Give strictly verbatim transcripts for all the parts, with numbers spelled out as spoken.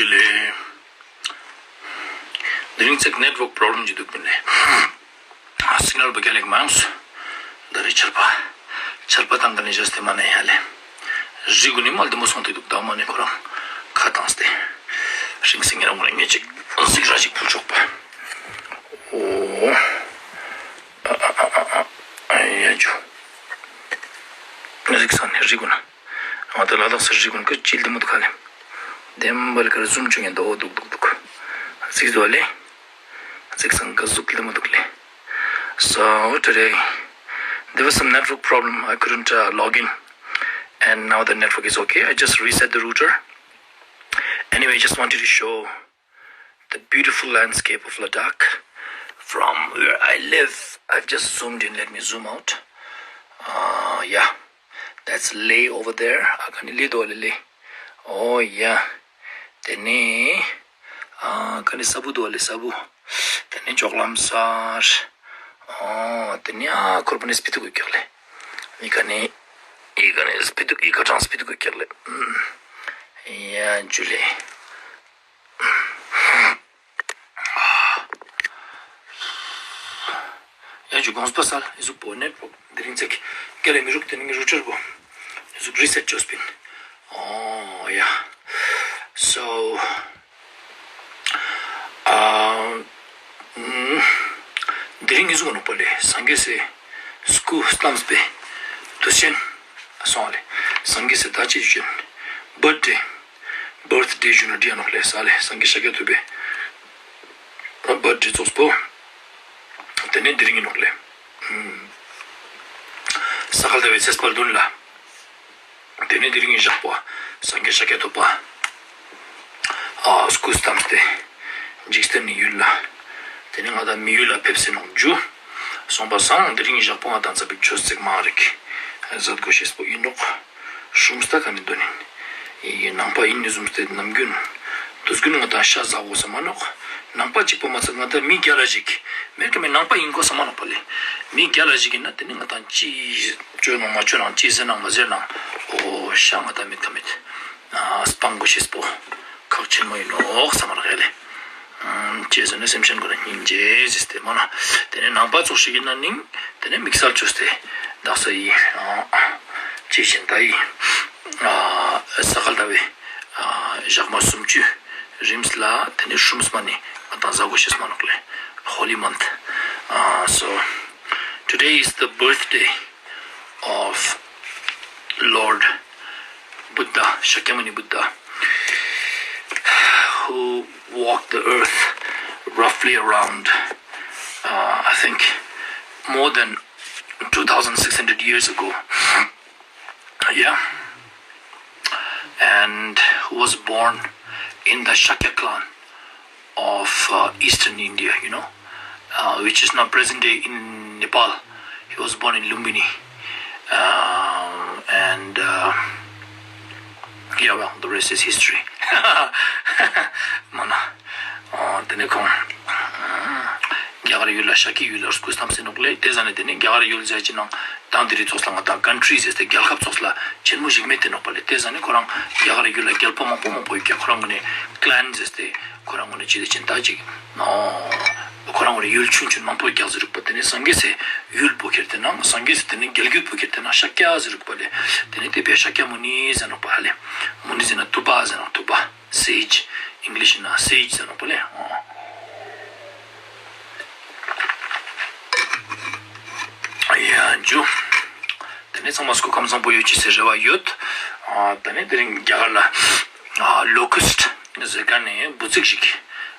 ལེ། དེ་རིང་ཚིག་network problem ཅིག་འདུག་པིན་ལེ། signal བུ་རྒྱ་ལེགས་མང་སུ། འདི་རེད་ཆར་པ། ཆར་པ་དང་འདི་ནས་བཞག་སྟེ་མ་ནས་ཡ་ལེ། རི་གུ་ནི་མ་ལྡེ་མོ་སོང་དེ་འདུག་ད་མ་ནས་ཁོ་རང་ཁ་བཏང་སྟེ། ཧྲིང་སིང་ངེ་རང་ངོ་ལ་ངེ་ཅིག་གཟིགས་ར་ཅིག་ཕུལ་ཆོག་པ། ཨོ། ཨ་ཨ་ཨ་ཨ་ཨ་ཡ་ཇུ། གཟིགས་སང་ནས་རི་གུ་ན། ང་ད་ལ་དྭགས་སུ་རི་གུ་ན་ཀི་ཅིལ་ལྡེ་མོ་འདུག་ཁ་ལེ། དེམ་བལ་ཀར་ཟུམ་བྱུང་ཡིན་དོ་འདུག་འདུག་འདུག་གཟིགས་དོ་ལེ། གཟིགས་སང་ག་ཟུག་ལྡེ་མོ་འདུག་ལེ། So today, there was some network problem. I couldn't, uh, log in. And now the network is okay. I just reset the router. Anyway, I just wanted to show the beautiful landscape of Ladakh from where I live. I've just zoomed in. Let me zoom out. Uh, yeah, that's Leh over there. I can little Leh. Oh, yeah. དེ་ནས་ཨ་ག་ནས་ས་བུ་དོ་ལེ་ས་བུ། དེ་ནས་ཅོག་ལམ་སར། ཨོ་དེ་ནས་ཨ་ཁོར་པ་ནས་སྤི་ཏུ་གི་ཀྱོག་ལེ། ནི་ག་ནས་ཨི་ག་ནས་སྤི་ཏུ་ཨི་ཀ་གྲངས་སྤི་ཏུ་གི་ཀྱོག་ལེ། ཡ་ཇུ་ལེ། ཡ་ཇུ་གོང་སྤ་སལ་ཨི་ཟུག་པོ་ནེཊ་པོ་དེ་རིང་ཚེག་ཀྱ་ལེ་མི་རུག་དེ་ནི་རུ་ཊར་པོ་ཨི་ཟུག་རི་སེཊ་ཅོས་པིན། ཨོ་ཡ། So ཨ་དེ་རིང་གི་གཟུགས་ནོག་པ་ལེ་སངས་རྒྱས་སེ་སྐུ་བལྟམས་པའི་དུས་ཆེན་སོང་ལེ། སངས་རྒྱས་སེ་ད་ཅི་ཆེན་བར་ཐི་ཌེ། བར་ཐི་ཌེ་ཞུ་ན་འདི་ཡང་ནོག་ལེ་ས་ལེ་སངས་རྒྱས་ཤཱཀྱ་ཐུབ་པའི་བར་ཐི་ཌེ་ཚོགས་པོ། དེ་ནས་དེ་རིང་གི་ནོག་ལེ། ས་ག་ཟླ་བའི་ཚེས་པ་བདུན་ལ། དེ་ནས་དེ་རིང་གི་ཞག་པོ་སངས་རྒྱས་ཤཱཀྱ་ཐུབ་པ། ཨ་སྐུ་བལྟམས་ཏེ་འཇིག་རྟེན་ནས་ཡུལ་ལ། དེ་ནས་ང་དང་མི་ཡུལ་ལ་ཕེབས་སེ་ནོག་ཇུ། སོང་པ་སང་དེ་རིང་གི་ཞག་པོ་ང་དང་ཚ་བིག་ཆོས་ཚིག་མང་རིག་མཛད་དགོས་ཤེས་པོ་ཡིན་ནོག་སྲུང་སྟ་ག་ནས་འདོན་ཡིན། ཡི་ནང་པ་ཡིན་ནི་བཟུམ་སྟེ་ནམ་རྒྱུན་དུས་རྒྱུན་ང་དང་ཤ་ཟ་དགོས་ས་མ་ནོག་ནང་པ་གཅིག་པོ་མ་ཚད་ང་དང་མི་རྒྱ་ར་ཞིག་མེར་ཀ་མི་ནང་པ་ཡིན་དགོས་ས་མ་ནོག་པ་ལེ། མི་རྒྱ་ར་ཞིག་ཡིན་ན་དེ་ནི་ང་དང་ཅི་བཅོས་ནང་མ་བཅོས་ནང་ཅི་ཟེར་ནང་མ་ཟེར་ནང་ཨོ་ཤ་ང་དང་མེད་ཀ་མེད་སྤང་དགོས་ཤེས་པོ་ཁག་ཆེན་མོ་ཡིན་ནོག་ས་མ་ར་ཧེ་ལེ། ཅེས་ཟེར་ན་སེམས་ཅན་ཀུན་ལ་སྙིང་རྗེ་ཟེར་ཏེ་མ་ན། དེ་ནས་ནང་པ་ཚོགས་ཤིག་ཡིན་ན་ནིང་དེ་ནས་དམིགས་བསལ་བཅོས་ཏེ་བདག་ས་ཡི་ཅེས་བཞིན་ད་ཡི་ས་ག་ཟླ་བའི་ཞག་མ་སུམ་ཅུ་རིམས་ལ་དེ་ནས་ཧྲུམས་མ་ནི་ང་དང་ཟ་དགོས་ཤེས་མ་ནོག་ལེ། Holy month. Uh, so today is the birthday of Lord Buddha, Shakyamuni Buddha, who walked the earth roughly around, uh, I think, more than two thousand six hundred years ago. Yeah. And who was born in the Shakya clan of uh, eastern India, you know, uh, which is now present day in Nepal. He was born in Lumbini. Uh, and uh, yeah, well, the rest is history. Mana. དེ་ནས་ཁོང་རྒྱ་གར་ཡུལ་ལ་ཤཱཀྱའི་ཡུལ་ལ་སྐུ་བལྟམས་ཟིན་ནོག་ལེ། དེ་ཟ་ནས་དེ་ནས་རྒྱ་གར་ཡུལ་ཟེར་གྱི་ནང་དང་དེ་རིགས་ཚོགས་ལ་ང་དང་country ཟེར་ཏེ་རྒྱལ་ཁབ་ཚོགས་ལ་ཆེན་མོ་ཞིག་མེད་དེ་ནོག་པ་ལེ། དེ་ཟ་ནས་ཁོ་རང་རྒྱ་གར་ཡུལ་ལ་རྒྱལ་པོ་མང་པོ་མང་པོ་ཡོད་ཀྱང་ཁོ་རང་ངོས་ནས་clan ཟེར་ཏེ་ཁོ་རང་ངོས་ནས་ཅི་དེ་ཅན་ད་ཅིག་ཁོ་རང་ངོས་ནས་ཡུལ་ཆུང་ཆུང་མང་པོ་རྒྱག་ཟེར་རུག་པ། དེ་ནས་སངས་རྒྱས་སེ་ཡུལ་པོ་ཁྱེར་དེ་ན་སངས་རྒྱས་སེ་དེ་ནས་རྒྱལ་རྒྱུད་པོ་ཁྱེར་དེ་ན་ཤཱཀྱ་ཟེར་རུག་པ་ལེ། དེ་ནས་དེ་བས་ཤཱཀྱ་མུ་ནི་ཟེར་ནོག་པ་ཧ་ལེ། མུ་ནི་ཟེར་ན་ཐུབ་པ་ཟེར་ནོག་ཐུབ་པ། Sage, English ན་sage ཟེར་ནོག་པ་ལེ། ཡ་ཇུ། དེ་ནས་ཚང་མ་སྐུ་ཁམས་བཟང་པོ་ཡོད་ཅེས་ཟེར་རེ་བ་ཡོད། དེ་ནས་དེ་རིང་རྒྱ་གར་ལ་locust ཟེར་མཁན་ནི་འབུ་ཙིག་ཞིག་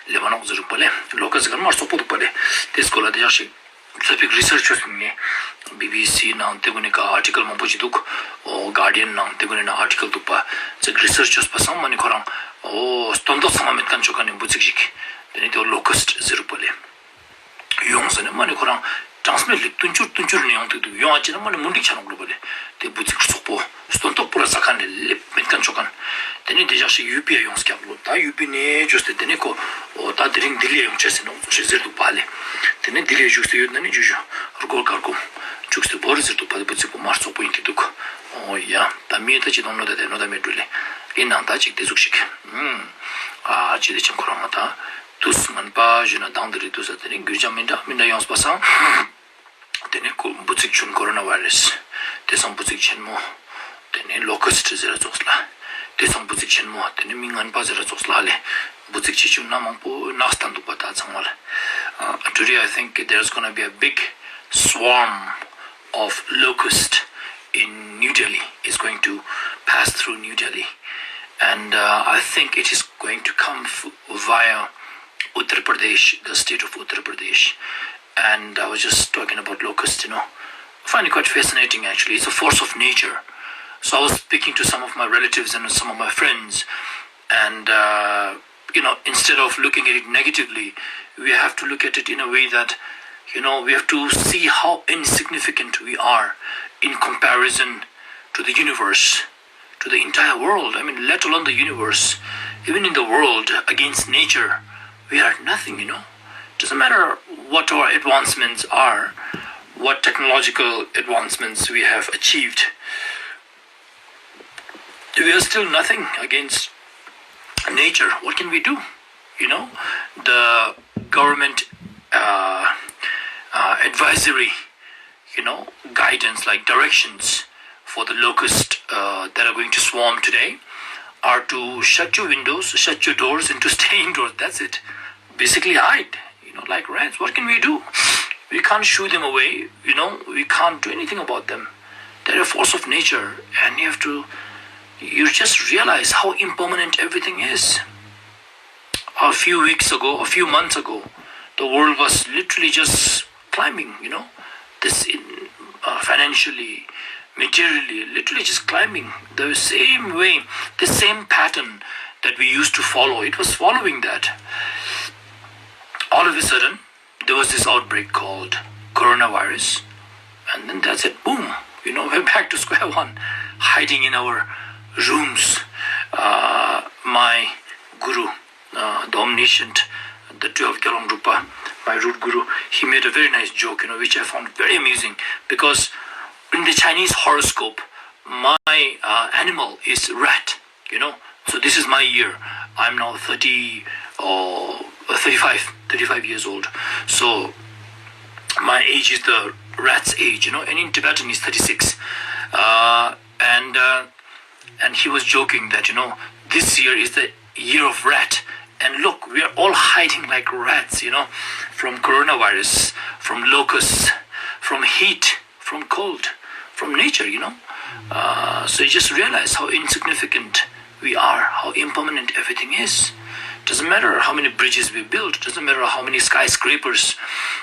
ལེབ་ནོག་ཟེར་རུག་པ་ལེ། locust ཟེར་མཁན་མར་སོག་པོ་འདུག་པ་ལེ། དེ་སྐོར་ལ་དེ་ཡག་ཞིག་ཚ་བིག་research བྱོས་ནས་BBC ནང་དེ་གུན་ནི་ཀ་article མང་པོ་ཞིག་འདུག་ཨོ་Guardian ནང་དེ་གུན་ནི་ན་article འདུག་པ། ཚིག་research བྱོས་པ་སང་མ་ནི་ཁོ་རང་ཨོ་སྟོན་ཐོག་ཚང་མ་མེད་མཁན་ཆོ་ག་ནི་འབུ་ཚིག་ཞིག་དེ་ནི་དེ་locust ཟེར་རུག་པ་ལེ། ཡོང་ཟེར་ནས་མ་ནི་ཁོ་རང་གྲངས་མེད་ལེ་བསྟུན་འགྱུར་བསྟུན་འགྱུར་ནས་ཡོང་དུས་འདུག་ཡོང་ཨ་ཅེ་ན་མ་ནི་མུ་འགྲིག་ཆ་ནོག་ལོ་པ་ལེ། དེ་འབུ་ཚིག་སོག་པོ། སྟོན་ཐོག་པུ་ར་ས་ཁ་ནས་ལེབ་མེད་མཁན་ཆོ་ག་ནི། དེ་ནས་དེ་ཞག་ཞིག་ཡུ་པི་ཡ་ཡོངས་སྐྱབས་ལོ། ད་ཡུ་པི་ནས་བཅོས་ཏེ་དེ་ནས་ཁོ་ཨོ་ད་དེ་རིང་ལྡི་ལི་ཡ་ཡོང་ཆེ་ཟེར་ནོག་ཟེར་ཟེར་འདུག་པ་ལེ། དེ་ནས་ལྡི་ལི་ཡ་བཞུགས་སེ་ཡོད་ན་ནི་ཇུ་ཇུ་སྒོར་དཀར་གོ་བཅུག་སྟེ་བོར་ཟེར་འདུག་པ། དེ་འབུ་ཚིག་པོ་མར་སོག་པོ་ཡིན་གྱི་འདུག་ཨོ་ཡ་ད་མི་ད་ཅི་དོང་ནོ་ད་དེ་ནོ་ད་མེད་འགྲོ་ལེ། ཡིན་ནང་ད་ཅིག་དེ་ཟུག་ཞིག་ཨུམ། ཨ་ཅི་དེ་ཅང་ཁོ་རང་ང་དང་དུས་ངན་པ་ཞུ་ན་དང་དེ་རེད་འདུག་ས། དེ་ནི་འགྱུར་བྱ་མི་འདྲ་མི་འདྲ་ཡོངས་པ་སང་། དེ་ནི་ཁོ་འབུ་ཚིག་ཆུན་ཀོ་རོ་ན་བྷའི་རེ་སི། དེ་སང་འབུ་ཚིག་ཆེན་མོ། དེ་ནི་ལོ་ཁ་སི་ཊི་ཟེར་ར་ཙོགས་ལ། དེ་སང་འབུ་ཚིག་ཆེན་མོ། དེ་ནི་མི་ངན་པ་ཟེར་ར་ཙོགས་ལ་ལས། འབུ་ཚིག་ཆེ་ཆུང་སྣ་མང་པོ་ནགས་སྟན་འདུག་པ་ད་ཚང་མ་ལ། Uh, today I think there's gonna be a big swarm of locust in New Delhi. Is going to pass through New Delhi, and uh, I think it is going to come f- via Uttar Pradesh, the state of Uttar Pradesh. And I was just talking about locusts, you know. I find it quite fascinating actually. It's a force of nature. So I was speaking to some of my relatives and some of my friends, and uh, you know, instead of looking at it negatively, we have to look at it in a way that, you know, we have to see how insignificant we are in comparison to the universe, to the entire world. I mean, let alone the universe. Even in the world, against nature, we are nothing, you know. Doesn't matter what our advancements are, what technological advancements we have achieved, we are still nothing against nature. What can we do? You know, the government uh, uh, advisory, you know, guidance, like directions for the locust uh, that are going to swarm today are to shut your windows, shut your doors, and to stay indoors. That's it. Basically hide, you know, like rats. What can we do? We can't shoo them away, you know, we can't do anything about them. They're a force of nature, and you have to, you just realize how impermanent everything is. A few weeks ago, a few months ago, the world was literally just climbing, you know, this in, uh, financially, materially, literally just climbing. The same way, the same pattern that we used to follow, it was following that. All of a sudden, there was this outbreak called coronavirus, and then that's it, boom, you know, we're back to square one, hiding in our rooms. Uh, my guru, uh, the omniscient, the twelve Gyalwang Drukpa, my root guru, he made a very nice joke, you know, which I found very amusing, because in the Chinese horoscope, my uh, animal is rat, you know. So this is my year. I'm now thirty or thirty-five, thirty-five years old. So my age is the rat's age, you know, and in Tibetan is thirty-six. Uh, and uh, and he was joking that, you know, this year is the year of rat. And look, we are all hiding like rats, you know, from coronavirus, from locusts, from heat, from cold, from nature, you know. Uh, so you just realize how insignificant we are, how impermanent everything is. Doesn't matter how many bridges we build, doesn't matter how many skyscrapers,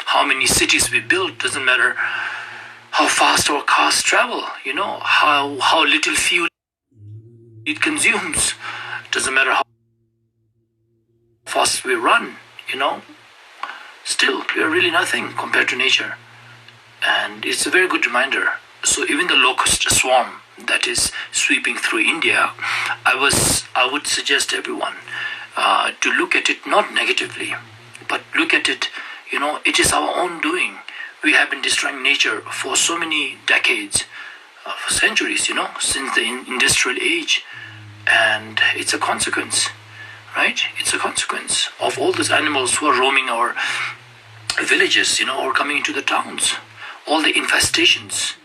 how many cities we build, doesn't matter how fast our cars travel, you know, how, how little fuel it consumes, doesn't matter how fast we run, you know, still we are really nothing compared to nature. And it's a very good reminder. So even the locust swarm that is sweeping through India, I was I would suggest everyone uh, to look at it not negatively, but look at it, you know, it is our own doing. We have been destroying nature for so many decades, uh, for centuries, you know, since the in- industrial age. And it's a consequence, right? It's a consequence of all those animals who are roaming our villages, you know, or coming into the towns. All the infestations,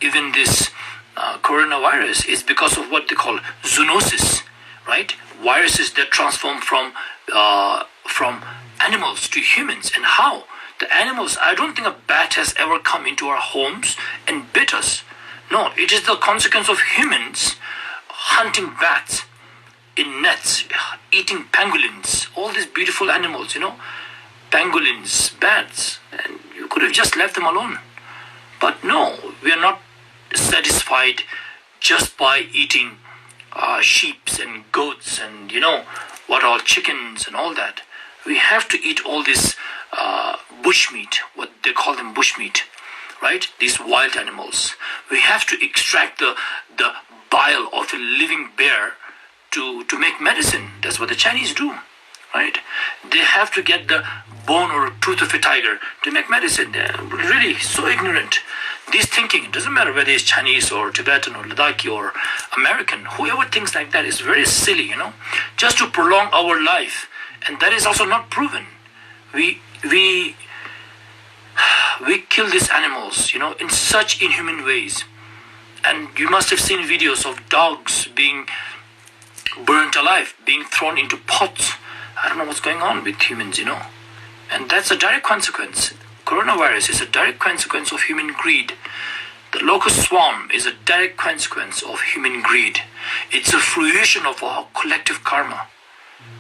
even this uh, coronavirus, is because of what they call zoonosis, right? Viruses that transform from uh, from animals to humans. And how? The animals, I don't think a bat has ever come into our homes and bit us. No, it is the consequence of humans hunting bats in nets, eating pangolins, all these beautiful animals, you know, pangolins, bats, and you could have just left them alone. But no, we are not satisfied just by eating uh, sheeps and goats and, you know, what all, chickens and all that. We have to eat all this uh, bush meat, what they call them, bush meat, right? These wild animals. We have to extract the the bile of a living bear to to make medicine. That's what the Chinese do, right? They have to get the bone or tooth of a tiger to make medicine. They're really so ignorant. This thinking, it doesn't matter whether it's Chinese or Tibetan or Ladakhi or American, whoever thinks like that is very silly, you know, just to prolong our life. And that is also not proven. We, we, we kill these animals, you know, in such inhuman ways. And you must have seen videos of dogs being burnt alive, being thrown into pots. I don't know what's going on with humans, you know. And that's a direct consequence. Coronavirus is a direct consequence of human greed. The locust swarm is a direct consequence of human greed. It's a fruition of our collective karma.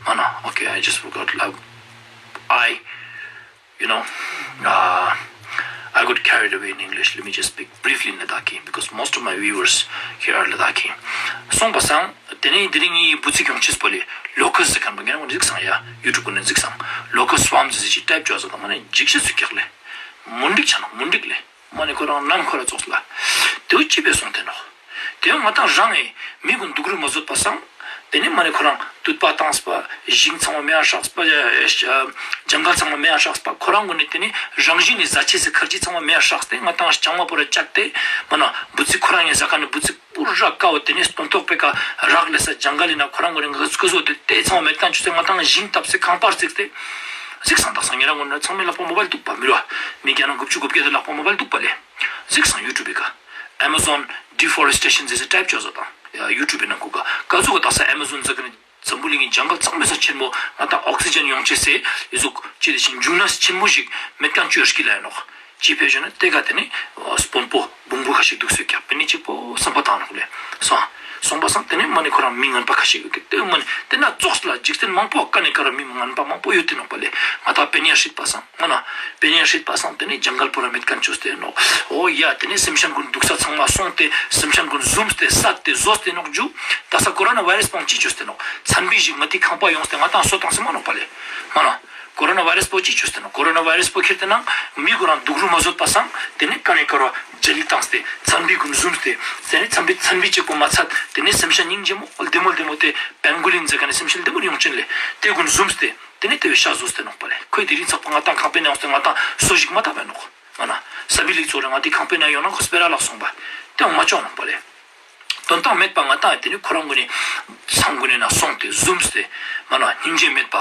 Mana, okay, I just forgot. I, I you know, uh, I got carried away in English. Let me just speak briefly in Ladakhi because most of my viewers here are Ladakhi. སོང་པ་སང་དེ་ནས་དེ་རིང་ངའི་བུ་ཚིག་ཡོང་ཆེས་པོ་ལས་ལོ་ཁོ་ཟེར་མཁན་པོ་ངས་རང་གཟིགས་སང་ཡ། ཡུ་ཊུབ་ཀུན་ནས་གཟིགས་སང་། ལོ་ཁོ་སུའམ་ཟེར་ཅིག་ཊའིབ་བྱོས་སོང་། ད་མ་ནས་འཇིགས་ཤེས་སུ་ཀྱག་ལས། མུན་འགྲིག་ཆ་ནོག་མུན་འགྲིག་ལས། མ་ནས་ཁོ་རང་ནམ་ཁོ་ར་ཙོགས་ལ། དེའུ་ཅི་བས་སོང་དེ་ནོག་དེ་ཡང་ང་ཏང་རང་ཨེ་མི་ཀུན་སྡུག་རུས་མ་བཟོད་པ་སང་། དེ་ནས་མ་ནས་ཁོ་རང་དུད་པ་བཏང་སྤ་ཞིང་ཚང་མ་མེ་ཡར་ཧྲག་སྤ། ཇང་གལ་ཚང་མ་མེ་ཡར་ཧྲག་སྤ། ཁོ་རང་ངོས་ནས་དེ་ནས་རང་བཞིན་ནས་བཟའ་ཆས་སི་ཁར་ཇི་ཚང་མ་མེ་ཡར་ཧྲག་སྟེ་ང་ཏང་ལྕང་མ་པོ་ར་བཅག་སྟེ། མ་ན་བུ་ཚིག་ཁོ་རང་ངས་ཟ་ཁ་ནས་བུ་ཚིག་པུ་ར་ཀ་བོ་དེ་ནས་སྟོན་ཐོག་པེ་ཀ་རག་ལས་ས་ཇང་གལ་ལི་ན་ཁོ་རང་ངོས་ནས་ང་ཚོ་སྐུ་གཟུགས་དེ་དེ་ཚང་མ་མེ་ཏང་ཆུ་ཚེ་ང་ཏང་ཞིང་བཏབ་སེ་ཁང་པར་བརྩིགས་ཏེ། གཟིགས་སང་དག་སང་ཉེ་རང་ངོས་ནས་ཚང་མའི་ལག་པ་མོ་བལ་འདུག་པ་མི་རུ་བ། མི་རྒྱ་ནང་དགུ་བཅུ་གོ་བརྒྱད་དེ་ལག་པ་མོ་བལ་འདུག་པ་ལས། གཟིགས་སང་ཡུ་ཊུབ་པེ་ཀ། Amazon deforestation ཟེར་ཏེ་ཊའིབ་བྱོས་སོང་དང་། ཡ་ཡུ་ཊུབ་པེ་ནང་ཁུག་ག་ཀ་ཟུག་ག་དག་ས་Amazon ཟེར་གི་ནི་འཛམ་བུ་གླིང་གི་ཇང་གལ་ཚང་མའི་ས་ཆེན་མོ་ང་ཏང་ཨོག་སི་ཇན་ཡོང་ཆེས་སེ་ཡི་ཟུག་ཅི་དེ་ཞིག་འབྱུང་གནས་ཆེན་མོ་ཞིག་མེད་མཁན་བཅོས་ཀྱི་ལ་ཡ་ནོག་ཅི་ཕེ་ཞོན་ན་དེ་ག་དེ་ནི་སྤོན་པོ་བུང་བུ་ཁ་ཞིག་འདུག་སེ་ཀྱག་པེ་ནི་གཅིག་པོ་བསམ་པ་བཏང་ནོག་ལེ། སོང་། སོང་པ་སང་དེ་ནི་མ་ནི་ཁོ་རང་མི་ངན་པ་ཁ་ཤས་ཡོད་ཀྱི་དེ་མ་ནི་དེ་ན་ཙོགས་ལ་འཇིག་རྟེན་མང་པོ་ཀ་ནས་ཀ་ར་མི་ངན་པ་མང་པོ་ཡོད་དེ་ནོག་པ་ལེ། ང་ད་པེ་ནི་ཡ་ཧྲིད་པ་སང་ང་ན་པེ་ནི་ཡ་ཧྲིད་པ་སང་དེ་ནི་ཇང་གལ་པོ་ར་མེད་མཁན་བཅོས་ཏེ་ནོག་ཨོ་ཡ་དེ་ནི་སེམས་ཅན་ཀུན་འདུག་ས་ཚང་མ་སོང་སྟེ་སེམས་ཅན་ཀུན་བཟུམས་ཏེ་བསད་དེ་བཟོས་ཏེ་ནོག་ཇུ། ད་ས་ཀོ་རོ་ན་བྷའི་རེ་སི་པང་ཅི་བཅོས་ཏེ་ནོག་ཚན་པི་ཞིག་ང་དེ་ཁང་པ་ཡོངས་ཏེ་ང་ཏང་སོ་བཏང་སེ་མ་ནོག་པ་ལེ། མ་ན། ཀོ་རོ་ན་བྷའི་རེ་སི་པོ་ཅི་བཅོས་ཏེ་ནོག་ཀོ་རོ་ན་བྷའི་རེ་སི་པོ་ཁྱེར་ཏེ་ན་མི་ཁོ་རང་སྡུག་རུས་མ་བཟོད་པ་སང་དེ་ནི་ཀ་ནས་ཀ་ར་ཇ་ལི་བཏང་སྟེ་ཚན་པི་ཀུན་བཟུམས་ཏེ་དེ་ནི་ཚན་པི་ཚན་པི་གཅིག་པོ་མ་ཚད་དེ་ནི་སེམས་ཅན་སྙིང་རྗེ་མོ་བདེ་མོ་བདེ་མོ་དེ་པེང་གོ་ལིན་ཟེར་མཁན་ནི་སེམས་ཅན་བདེ་མོ་ཡོང་ཅན་ལེ། དེ་ཀུན་བཟུམས་ཏེ་དེ་ནི་དེ་བས་ཤ་བཟོས་ཏེ་ནོག་པ་ལེ། ཁོས་དེ་རིང་ཚགས་པ་ང་ཏང་ཁང་པའི་ནང་ཡོངས་ཏེ་ང་ཏང་སོ་ཞིག་མ་བཏབ་པ་ནོག་ང་ན་ས་བི་ལིག་ཚོ་རེ་ང་དེ་ཁང་པའི་ནང་ཡོང་ན་ཁོ་སྤེ་ར་ལག་སོང་པ་དེ་ཡང་མ་ཅོག་ནོག་པ་ལེ། དོན་དག་མེད་པ་ང་ཏང་དེ་ནི་ཁོ་རང་ངོས་ནས་ཚང་ངོས་ནས་ན་སོང་སྟེ་བཟུམས་ཏེ་མ་ན་སྙིང་རྗེ་མེད་པ།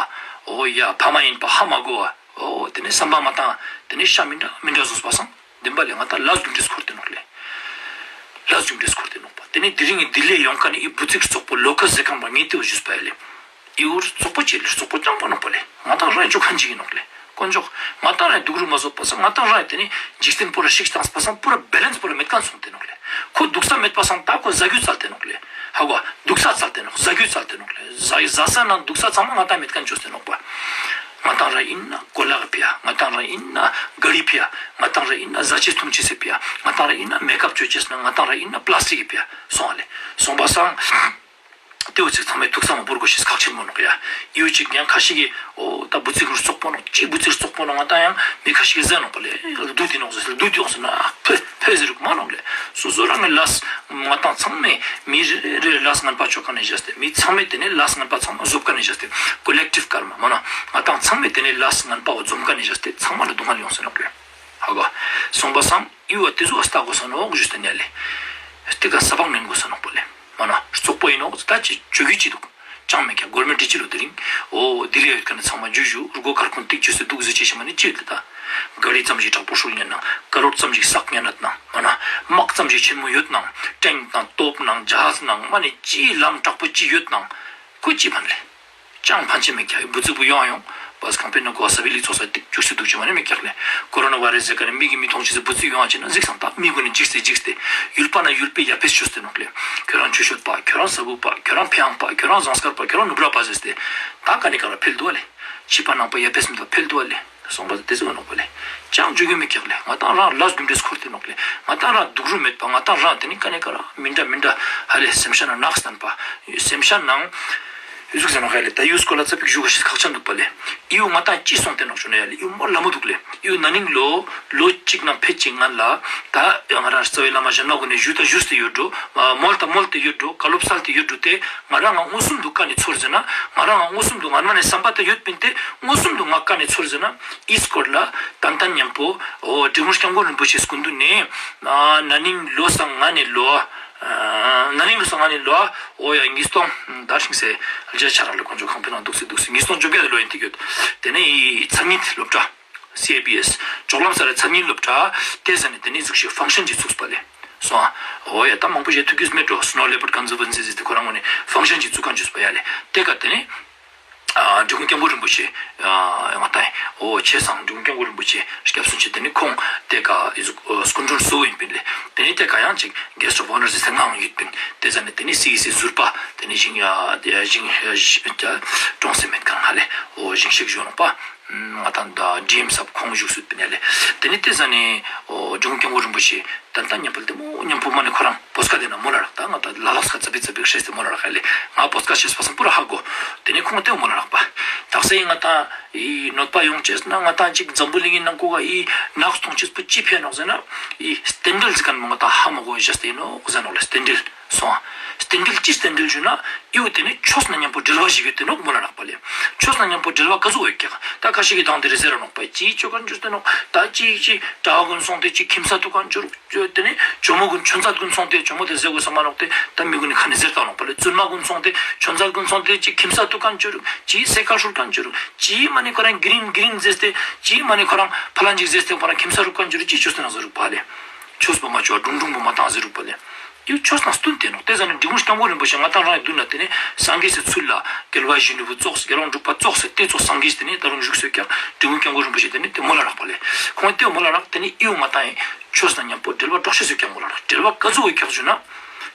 ཨོ་ཡ་ཕ་མ་ཡིན་པ་ཧ་མ་གོ་བ། ཨོ་དེ་ནི་བསམ་པ་མ་བཏང་དེ་ནི་ཤ་མི་འདྲ་མི་འདྲ་བཟོས་པ་སང་བདེན་པ་ལས་ང་ཏང་ལས་རྒྱུ་འབྲས་འཁོར་ཏེ་ནོག་ལེ། ལས་རྒྱུ་འབྲས་འཁོར་ཏེ་ནོག་པ། དེ་ནི་དེ་རིང་གི་དེ་ལས་ཡོང་ཁ་ནི་ཨི་བུ་ཚིག་རྩོག་པོ་ལོ་ཁ་ཟེར་ཁང་པ་ངེས་ཏེ་བ་ཞུས་པ་ཡ་ལེ། ཨི་བོ་རྩོག་པོ་ཅིག་ལས་རྩོག་པོ་རྐྱང་པ་ནོག་པ་ལེ། ང་ཏང་རང་ཡི་ཅོ་ཁན་ཅིག་ཡིན་ནོག་ལེ། དཀོན་མཆོག་ང་ཏང་རང་ཡི་སྡུག་རུས་མ་བཟོད་པ་སང་ང་ཏང་རང་ཡི་དེ་ནི་འཇིག་རྟེན་པོ་ར་ཤིག་བཏང་པ་སང་པུ་ར་བེ་ལེན་སི་པུ་ར་མེད་མཁན་སོང་སྟེ་ནོག་ལེ། ཁོ་སྡུག་ས་མེད་པ་སང་ད་ཁོ་ཟ་རྒྱུ་བཙལ་ཏེ་ནོག་ལེ། ཧ་གོ་སྡུག་ས་བཙལ་ཏེ་ནོག་ཟ་རྒྱུ་བཙལ་ཏེ་ནོག་ལེ། ཟ་ཟ་ས་ན་སྡུག་ས་ཚང་མ་ང་ཏང་མེད་མཁན་བཅོས་ཏེ་ནོག་པ། ང་ཏང་ར་ཡིན་ན་གོ་ལག་ཕི་ཡ། ང་ཏང་ར་ཡིན་ན་ག་རི་ཕི་ཡ། ང་ཏང་ར་ཡིན་ན་ཟ་ཆས་འཐུང་ཆས་སི་ཕི་ཡ། ང་ཏང་ར་ཡིན་ན་མེ་ཀབ་བཅོས་ཆས་ན། ང་ཏང་ར་ཡིན་ན་པ་ལ་སི་ཊིག་གི་ཕི་ཡ། སོང་བ་ལེ། སོང་པ་སང་ཏེའུ་ཚིག་ཚང་མས་ཐུགས་བསམ་བོར་དགོས་ཤེས་ཁག་ཆེན་མོ་ནོག་ཡ། ཡིའུ་ཅིག་ཡང་ཁ་ཤས་ཀྱིས་ཨོ་ད་བུ་ཚིག་རྩོག་པོ་ནོག་ཅི་བུ་ཚིག་རྩོག་པོ་ནོག་ང་ཏང་ཡང་མི་ཁ་ཤས་ཀྱིས་ཟེར་ནོག་པ་ལེ། བདུད་དེ་ནོག་ཟེར་བདུད་དེ་ཡོང་ཟེར་ན་ཕེ་ཕེ་ཟེར་རུག་མ་ནོག་ལེ། སོ་སོ་རང་གི་ལས་ང་ཏང་ཚང་མས་མི་རེ་རེ་རེ་ལས་ངན་པ་བཅོ་མཁན་ནས་བཞག་སྟེ་མི་ཚང་མས་དེ་ནས་ལས་ངན་པ་ཚང་མ་བཟོ་མཁན་ནས་བཞག་སྟེ་ཀོ་ལེག་ཊིབ་ཀར་མ་མ་ན་ང་ཏང་ཚང་མས་དེ་ནས་ལས་ངན་པ་བོ་བཟོ་མཁན་ནས་བཞག་སྟེ་ཚང་མ་ལ་སྡུག་བསྔལ་ཡོང་ཟེར་ནོག་ལེ། ཧ་གོ། སོང་པ་སང་ཨི་བ་དེ་ཚོ་ལྟ་དགོས་ས་ནོག་ཞུས་ཏེ་ཉལ་ལེ། དེ་ག་ས་བག་ནན་དགོས་ས་ནོག་པ་ལེ། མ་ན་རྩོག་པོ་ཡིན་ནོག་ད་ཅི་བཅོ་རྒྱུ་ཅི་འདུག་ཅང་མེད་ཀྱང་གོར་མེན་ཊི་ཅི་ལོ་དེ་རིང་ཨོ་དེ་ལས་ཡོད་མཁན་ཚང་མ་འཇུ་ཞུ་རུ་གོ་ཁར་ཁོན་ཏིག་ཅོས་སེ་འདུག་ཟེར་ཅེས་ཤེས་མ་ནི་ཅི་ཡོད་ད། ག་རི་ཙམ་ཞིག་དྲག་པོ་ཧྲུལ་ཉན་ན་ཀ་རོར་ཙམ་ཞིག་བསགས་ཉན་ན་དང་མ་ན་དམག་ཙམ་ཞིག་ཆེན་མོ་ཡོད་ནང་ཊེང་དང་སྟོབས་ནང་ཇ་ཧཱ་ནང་མ་ནི་ཅི་ལམ་དྲག་པོ་ཅི་ཡོད་ནང་ཁོ་ཅི་ཕན་ལེ། ཅང་ཕན་ཆད་མེད་ཀྱང་བུ་ཚིག་པོ་ཡོང་ཡོང་བས་ཁང་པའི་ནང་གོ་ས་བི་ལི་ཚོགས་ས་ཏིག་ཅུག་སེ་འདུག་ཅི་མ་ནི་མེད་ཀྱག་ལེ། ཀོ་རོ་ན་བྷའི་རེ་སི་ཟེར་ག་ནི་མི་གི་མི་མཐོང་ཆེ་སེ་བུ་ཚིག་ཡོང་ཨ་ཅེ་ན་གཟིགས་སང་ད་མི་གུན་ནི་འཇིགས་སེ་འཇིགས་སེ་ཡུལ་པ་ན་ཡུལ་པའི་ཡ་ཕེས་ཅོས་ཏེ་ནོག་ལེ། ཁྱོད་རང་ཆོས་ཤོད་པ་ཁྱོད་རང་ས་བུ་པ་ཁྱོད་རང་ཕེ་ཡང་པ་ཁྱོད་རང་ཟངས་དཀར་པ་ཁྱོད་རང་ནུབ་ར་པ་ཟེར་ཏེ་ད་ག་ནི་ག་ར་ཕེལ་འདུག་ཨ་ལེ། ཕྱི་པ་ནང་པ་ཡ་ཕེས་མི་འདུག་ཕེལ་འདུག་ཨ་ལེ། སོང་པ་དེ་ཚོ་ནོག་པ་ལེ། ཅང་བཅོ་རྒྱུ་མེད་ཀྱག་ལེ། ང་ཏང་རང་ལས་རྒྱུ་འབྲས་འཁོར་ཏེ་ནོག་ལེ། ང་ཏང་རང་སྡུག་རུས་མེད་པ་ང་ཏང་རང་དེ་ནི་ག་ནི་ག་ར་མི་འདྲ་མི་འདྲ་ཧ་ལེ་སེམས་ཤ་ནང་ནགས་སྟན་པ་སེམས་ཤ་ནང་ ཨི་ཟུག་ཟེར་ནོག་ཧ་ལེ། ད་ཨི་ཡུ་སྐོར་ལ་ཙ་པིག་ཞུ་ག་ཤེས་ཁག་ཆེན་འདུག་པ་ལེ། ཨི་ཡུ་ང་ཏང་ཅི་སོང་སྟེ་ནོག་ཞུ་ན་ཡ་ལེ། ཨི་ཡུ་མོ་ལ་མོ་འདུག་ལེ། ཨི་ཡུ་ན་ནིང་ལོ་ལོ་གཅིག་ནང་ཕེད་ཅིག་ང་ལ་ད་ང་རང་རྩ་བའི་བླ་མ་གཞན་མ་གུན་ནས་ཞུ་ད་ཞུས་ཏེ་ཡོད་འགྲོ། མོལ་ད་མོལ་ཏེ་ཡོད་འགྲོ། བཀའ་སློབ་སལ་ཏེ་ཡོད་འགྲོ། དེ་ང་རང་ང་མངོན་སུམ་དུ་ཀ་ནས་ཚོར་ཟེར་ན། ང་རང་ང་མངོན་སུམ་དུ་ང་མ་ནས་བསམ་པ་ད་ཡོད་པིན་ཏེ་མངོན་སུམ་དུ་ང་ཀ་ནས་ཚོར་ཟེར་ན། ཨི་སྐོར་ལ་ཏན་ཏན་མཉམ་པོ་འོ་འབྲི་གུང་སྐྱབས་མགོན་རིན་པོ་ཆེ་སྐུ་མདུན་ནས་ན་ནིང་ལོ་སང་ང་ནས་ལོ། ན་ནིང་ལོ་སང་ང་ནས་ལོ། འོ་ཡ་ཉིས་སྟོང་དར་ཞིང་སེ་རྒྱ་ཆ་ར་ལ་དཀོན་མཆོག་གང་ཕན་ན་འདུག་སེ་འདུག་སེ་ཉིས་སྟོང་བཅོ་བརྒྱད་ལོ་ཡིན་ཏེ་ཡོད། དེ་ནས་ཡི་ཚ་ཉིད་སློབ་གྲྭ། སི་ཨེ་བི་ཨེས། ཇོག་ལམ་ས་ར་ཚ་ཉིད་སློབ་གྲྭ། དེ་ཟ་ནས་དེ་ནས་ཟུག་ཤི་ཧྥང་ཤན་ཅིག་ཚུགས་པ་ལེ། སོང་ཨ། འོ་ཡ་ད་མང་པོ་ཞིག་ཐུགས་རྒྱུས་མེད་འགྲོ། Snow Leopard Conservancy ཟེར་ཏེ་ཁོ་རང་ངོས་ནས་ཧྥང་ཤན་ཅིག་ཚུགས་མཁན་བཅོས་པ་ཡ་ལེ། དེ་ག་དེ་ནས། འབྲི་གུང་སྐྱབས་མགོན་རིན་པོ་ཆེ། ང་ཏང་འོ་བྱས་ཙང་འབྲི་གུང་སྐྱབས་མགོན་རིན་པོ་ཆེ་སྐྱབས་སུ་མཆི། དེ་ནི་ཁོང་དེ་ག་ཨི་ཟུག་སྐུ་མགྲོན་གཙོ་བོ་ཡིན་པིན་ལེ། དེ་ནི་དེ་ག་ཡང་ཅིག་Guest of Honour ཟེར་ཏེ་ངའང་ཡོད་པིན། དེ་ཟ་ནས་དེ་ནི་སི་ཨི་སི་ཟུར་པ་དེ་ནི་ཞིང་ཞིང་ཀྲོང་སེ་མེད་ཁང་ཧ་ལེ། འོ་ཞིང་གཤེགས་གཞོན་ནུ་པ་ང་ཏང་ད་ཌི་ཨེམ་སབ་ཁོང་བཞུགས་སུ་པིན་ཡ་ལེ། དེ་ནི་དེ་ཟ་ནས་འོ་འབྲི་གུང་སྐྱབས་མགོན་རིན་པོ་ཆེ། ཏན་ཏན་མཉམ་པོ་བདེ་མོ་མཉམ་པོ་མ་ནི་ཁོ་རང་པོ་སྐ་དེ་ན་མོ་ལ་རག་ད་ང་ད་ལ་ལག་སྐ་ཙ་པིག་ཙ་པིག་ཤེས་ཏེ་མོ་ལ་རག་ཧ་ལེ། ང་པོ་སྐ་ཤེས་པ་སང་པུ་ར་ཧ་གོ། དེ་ནས་ཁོང་དེ་མོ་ལ་རག་པ། དག་ས་ཡིན་ང་ད་ཡི་གནོད་པ་ཡོང་ཅེས་ན་ང་ད་ཅིག་འཛམ་བུ་གླིང་གི་ནང་ཁོ་ག་ཡི་ནགས་མཐོང་ཅེས་པོ་ཅི་ཕན་ནོག་ཟེར་ན། ཡི་རྟེན་འབྲེལ་ཟེར་མཁན་མོ་ང་ད་ཧ་མ་གོ་ཡི་ཤེས་ཏེ་ཡིན་ནོག་ཟེར་ནོག་ལེ། རྟེན་འབྲེལ་སོང་ཨ། རྟེན་འབྲེལ་ཅི་རྟེན་འབྲེལ་ཞུ་ན། ཨི་བོ་དེ་ནི་ཆོས་ན་མཉམ་པོ་འབྲེལ་བ་ཞིག་ཡོད་དེ་ནོག་མོ་ལ་རག་པ་ལེ། ཆོས་ན་མཉམ་པོ་འབྲེལ་བ་ག་ཚོད་ཡོད་ཀྱག་ད་ཁ་ཤས་ཀྱི་དང་དེ་རེ་ཟེར་ར་ནོག་པ། ཅིའི་ཆོས་ག་འཇུར་དེ་ནོག་ད་ཅིའི་ཅི་གྲྭ་བ་གུན་སོང་དེ་ཅི་ཁྱིམ་ས་ཐུག་ག་འཇུར། དེ་ནི་ཇོ་མོ་གུན་ཆོས་མཛད་གུན་སོང་དེ་ཇོ་མོ་དེ་ཟེར་དགོས་ས་མ་ནོག་དེ་ད་མི་གུན་ནི་ཁ་ནས་ཟེར་ད་ནོག་པ་ལེ། བཙུན་མ་གུན་སོང་དེ་ཆོས་མཛད་གུན་སོང་དེ་ཅི་ཁྱིམ་ས་ཐུག་ག་འཇུར། ཅིའི་སེ་ཁ་ཧྲུལ་ག་འཇུར། ཅིའི་མ་ནི་ཁོ་རང་གི་རིང་གི་རིང་ཟེར་ཏེ། ཅིའི་མ་ནི་ཁོ་རང་ཕ་ལ་འཇིག་ཟེར་ཏེ་ཁོ་རང་ཁྱིམ་ས་རུག་ག་འཇུར། ཅིའི་ཆོས་སེ་ན་ཟེར་རུག་པ་ལེ། ཆོས་པོ་མ་ཆོ་སྒྲུང་སྒྲུང་པོ་མ་བཏང་ཟེར་རུག་པ་ལེ། ཡུལ་ཆོས་དང་བསྟུན་ཏེ་ནོག་དེ་ཟ་ནི་འབྲི་གུང་སྐྱབས་མགོན་རིན་པོ་ཆེ་ང་ཏང་རང་ཡི་མདུན་ལ་དེ་ནི་སངས་རྒྱས་སི་ཚུལ་ལ་རྒྱལ་བ་ཡིད་བཞིན་ནོར་བུ་ཙོགས་རྒྱལ་བ་འབྲུག་པ་ཙོགས་ཟེར་ཏེ་ཙོགས་སངས་རྒྱས་དེ་ནི་ད་རུང་བཞུགས་སོ་ཀྱག་འབྲི་གུང་སྐྱབས་མགོན་རིན་པོ་ཆེ་དེ་ནི་དེ་མོ་ལ་རག་པ་ལེ། ཁོང་དེ་མོ་ལ་རག་དེ་ནི་ཨི་བོ་ང་ཏང་ཡི་ཆོས་དང་མཉམ་པོ་འབྲེལ་བ་འགྲོགས་ཤེས་སོ་ཀྱག་མོ་ལ་རག་འབྲེལ་བ་ག་ཚོད་ཡོད་ཀྱག་ཞུ་ན།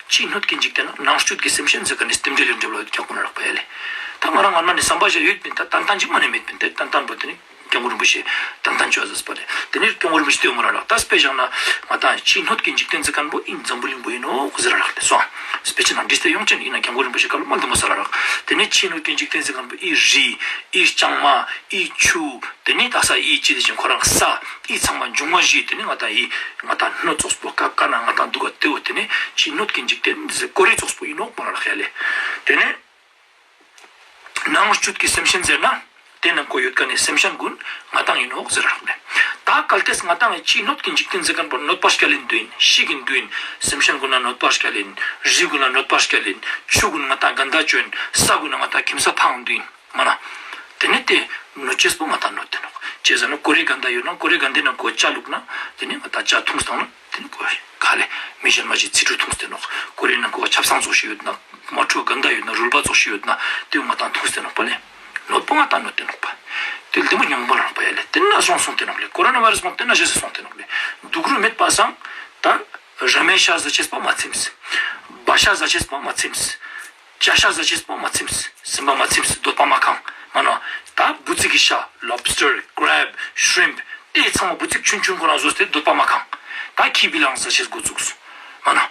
ཕྱི་སྣོད་ཀྱི་འཇིག་རྟེན་ན་ནང་བཅུད་ཀྱི་སེམས་ཅན་ཟེར་ག་ནི་རྟེན་འབྲེལ་ལས་འབྲེལ་བ་ཡོད་ཀྱག་མོ་ལ་རག་པ་ཡ་ལེ། ད་ང་རང་ང་མ་ནི་བསམ་པ་ཞིག་ཡོད་པིན། ད་ཏན་ཏན་ཅིག་མ་ནི་མེད་པིན། དེ་ཏན་ཏན་པོ་དེ་ནི། སྐྱབས་མགོན་རིན་པོ་ཆེ་ཏན་ཏན་བཅོས་ཟེར་པ་རེད། དེ་ནས་སྐྱབས་མགོན་རིན་པོ་ཆེ་དེ་མོ་ལ་རག་ད་དཔེ་བཞག་ན་ང་ཏང་ཕྱི་སྣོད་ཀྱི་འཇིག་རྟེན་ཟེར་མཁན་པོ་ཨིན་འཛམ་བུ་གླིང་པོ་ཡིན་ནོག་ཟེར་རག་དེ་སོང་། དཔེ་ཆ་ནང་བྲིས་ཏེ་ཡོང་ཅན་ཡིན་ན་སྐྱབས་མགོན་རིན་པོ་ཆེ་བཀའ་སློབ་མ་འདི་མོ་ཟེར་རག་དེ་ནས་ཕྱི་སྣོད་ཀྱི་འཇིག་རྟེན་ཟེར་མཁན་པོ་ཨི་རི། ཨི་ལྕང་མ། ཨི་ཆུ། དེ་ནས་དག་ས་ཨི་ཅི་དེ་བཞིན་ཁོ་རང་ས། ཨི་ཚང་མ་འབྱུང་བ་བཞི། དེ་ནས་ང་ཏང་ཨི་ང་ཏང་སྣོད་ཙོགས་པོ་ཀ་ཀ་ན་ང་ཏང་འདུག་ག་དེ་བོ་དེ་ནས་ཕྱི་སྣོད་ཀྱི་འཇིག་རྟེན་ཟེར་ཀོ་རེ་ཙོགས་པོ་ཡིན་ནོག་མོ་ལ་རག་ཡ་ལེ། དེ་ནས། ནང་བཅུད་ཀྱི་སེམས་ཅན་ཟེར་ན། དེ་ནང་ཁོ་ཡོད་མཁན་ནི་སེམས་ཅན་ཀུན་ང་ཏང་ཡིན་ནོག་ཟེར་རག་ནས། ད་གལ་ཏེ་ང་ཏང་ཡི་ཕྱི་སྣོད་ཀྱི་འཇིག་རྟེན་ཟེར་མཁན་པོ་གནོད་པ་སྐྱེལ་ཡིན་དུ་ཡིན། ཤི་གིན་དུ་ཡིན། སེམས་ཅན་ཀུན་ལ་གནོད་པ་སྐྱེལ་ཡིན། རི་ཀུན་ལ་གནོད་པ་སྐྱེལ་ཡིན། ཆུ་ཀུན་ང་ཏང་གན་ད་བཅོ་ཡིན། ས་ཀུན་ང་ཏང་ཁྱིམ་ས་འཕང་དུ་ཡིན། མ་ན། དེ་ནི་དེ་གནོད་ཅེས་པོ་ང་ཏང་གནོད་དེ་ནོག་ཅེས་ཟེར་ན་ཀོ་རེ་གན་ད་ཡོད་ན་ཀོ་རེ་གན་དེ་ན་ཀོ་ཅ་བླུགས་ན་དེ་ནི་ང་ཏང་ཅ་འཐུངས་བཏང་ན། དེ་ནི་ཁོ་ག་ལེ་མི་གཞན་མ་ཞིག་ཚིག་འབྲུ་འཐུང་སྟེ་ནོག་ཀོ་རེ་ནང་ཁོ་ཆབ་གསང་ཚོགས་ཤིག་ཡོད་ན་མ་འཁྲུ་ག་འདའ་ཡོད་ན་རུལ་པ་ཚོགས་ཤིག་ཡོད་ན་དེ་ང་ཏང་འཐུང་སྟེ་ནོག་པ་ལེ། ནོར་པོ་ང་ཏང་ནོར་ཏེ་ནོག་པ། དེ་ལྡེ་མོ་ཉམ་པོ་ལ་ནོག་པ་ཡ་ལེ། དེ་ན་སོང་སོང་སྟེ་ནོག་ལེ། ཀོ་རོ་ན་བྷ་ར་སི་མང་དེ་ན་ཞེ་སོང་སྟེ་ནོག་ལེ། དུག་རུ་མེད་པ་སང་ད་ར་མེ་ཤ་ཟ་ཆེས་པ་མ་ཚིམས། བ་ཤ་ཟ་ཆེས་པ་མ་ཚིམས། ཅ་ཤ་ཟ་ཆེས་པོ་མ་ཚིམས། སེམས་པ་མ་ཚིམས། འདོད་པ་མ་ཁེངས། མ་ན། ད་འབུ་ཙིག་གི་ཤ། lobster, crab, shrimp དེ་ཚང་མ་འབུ་ཙིག་ཆུན་ཆུན་ཁོ་རང་བཟོས་ཏེ་འདོད་པ་མ་ཁེངས། ད་ཁི་བི་ལང་ཟ་ཆེས་འགོ་བཙུགས། མ་ན།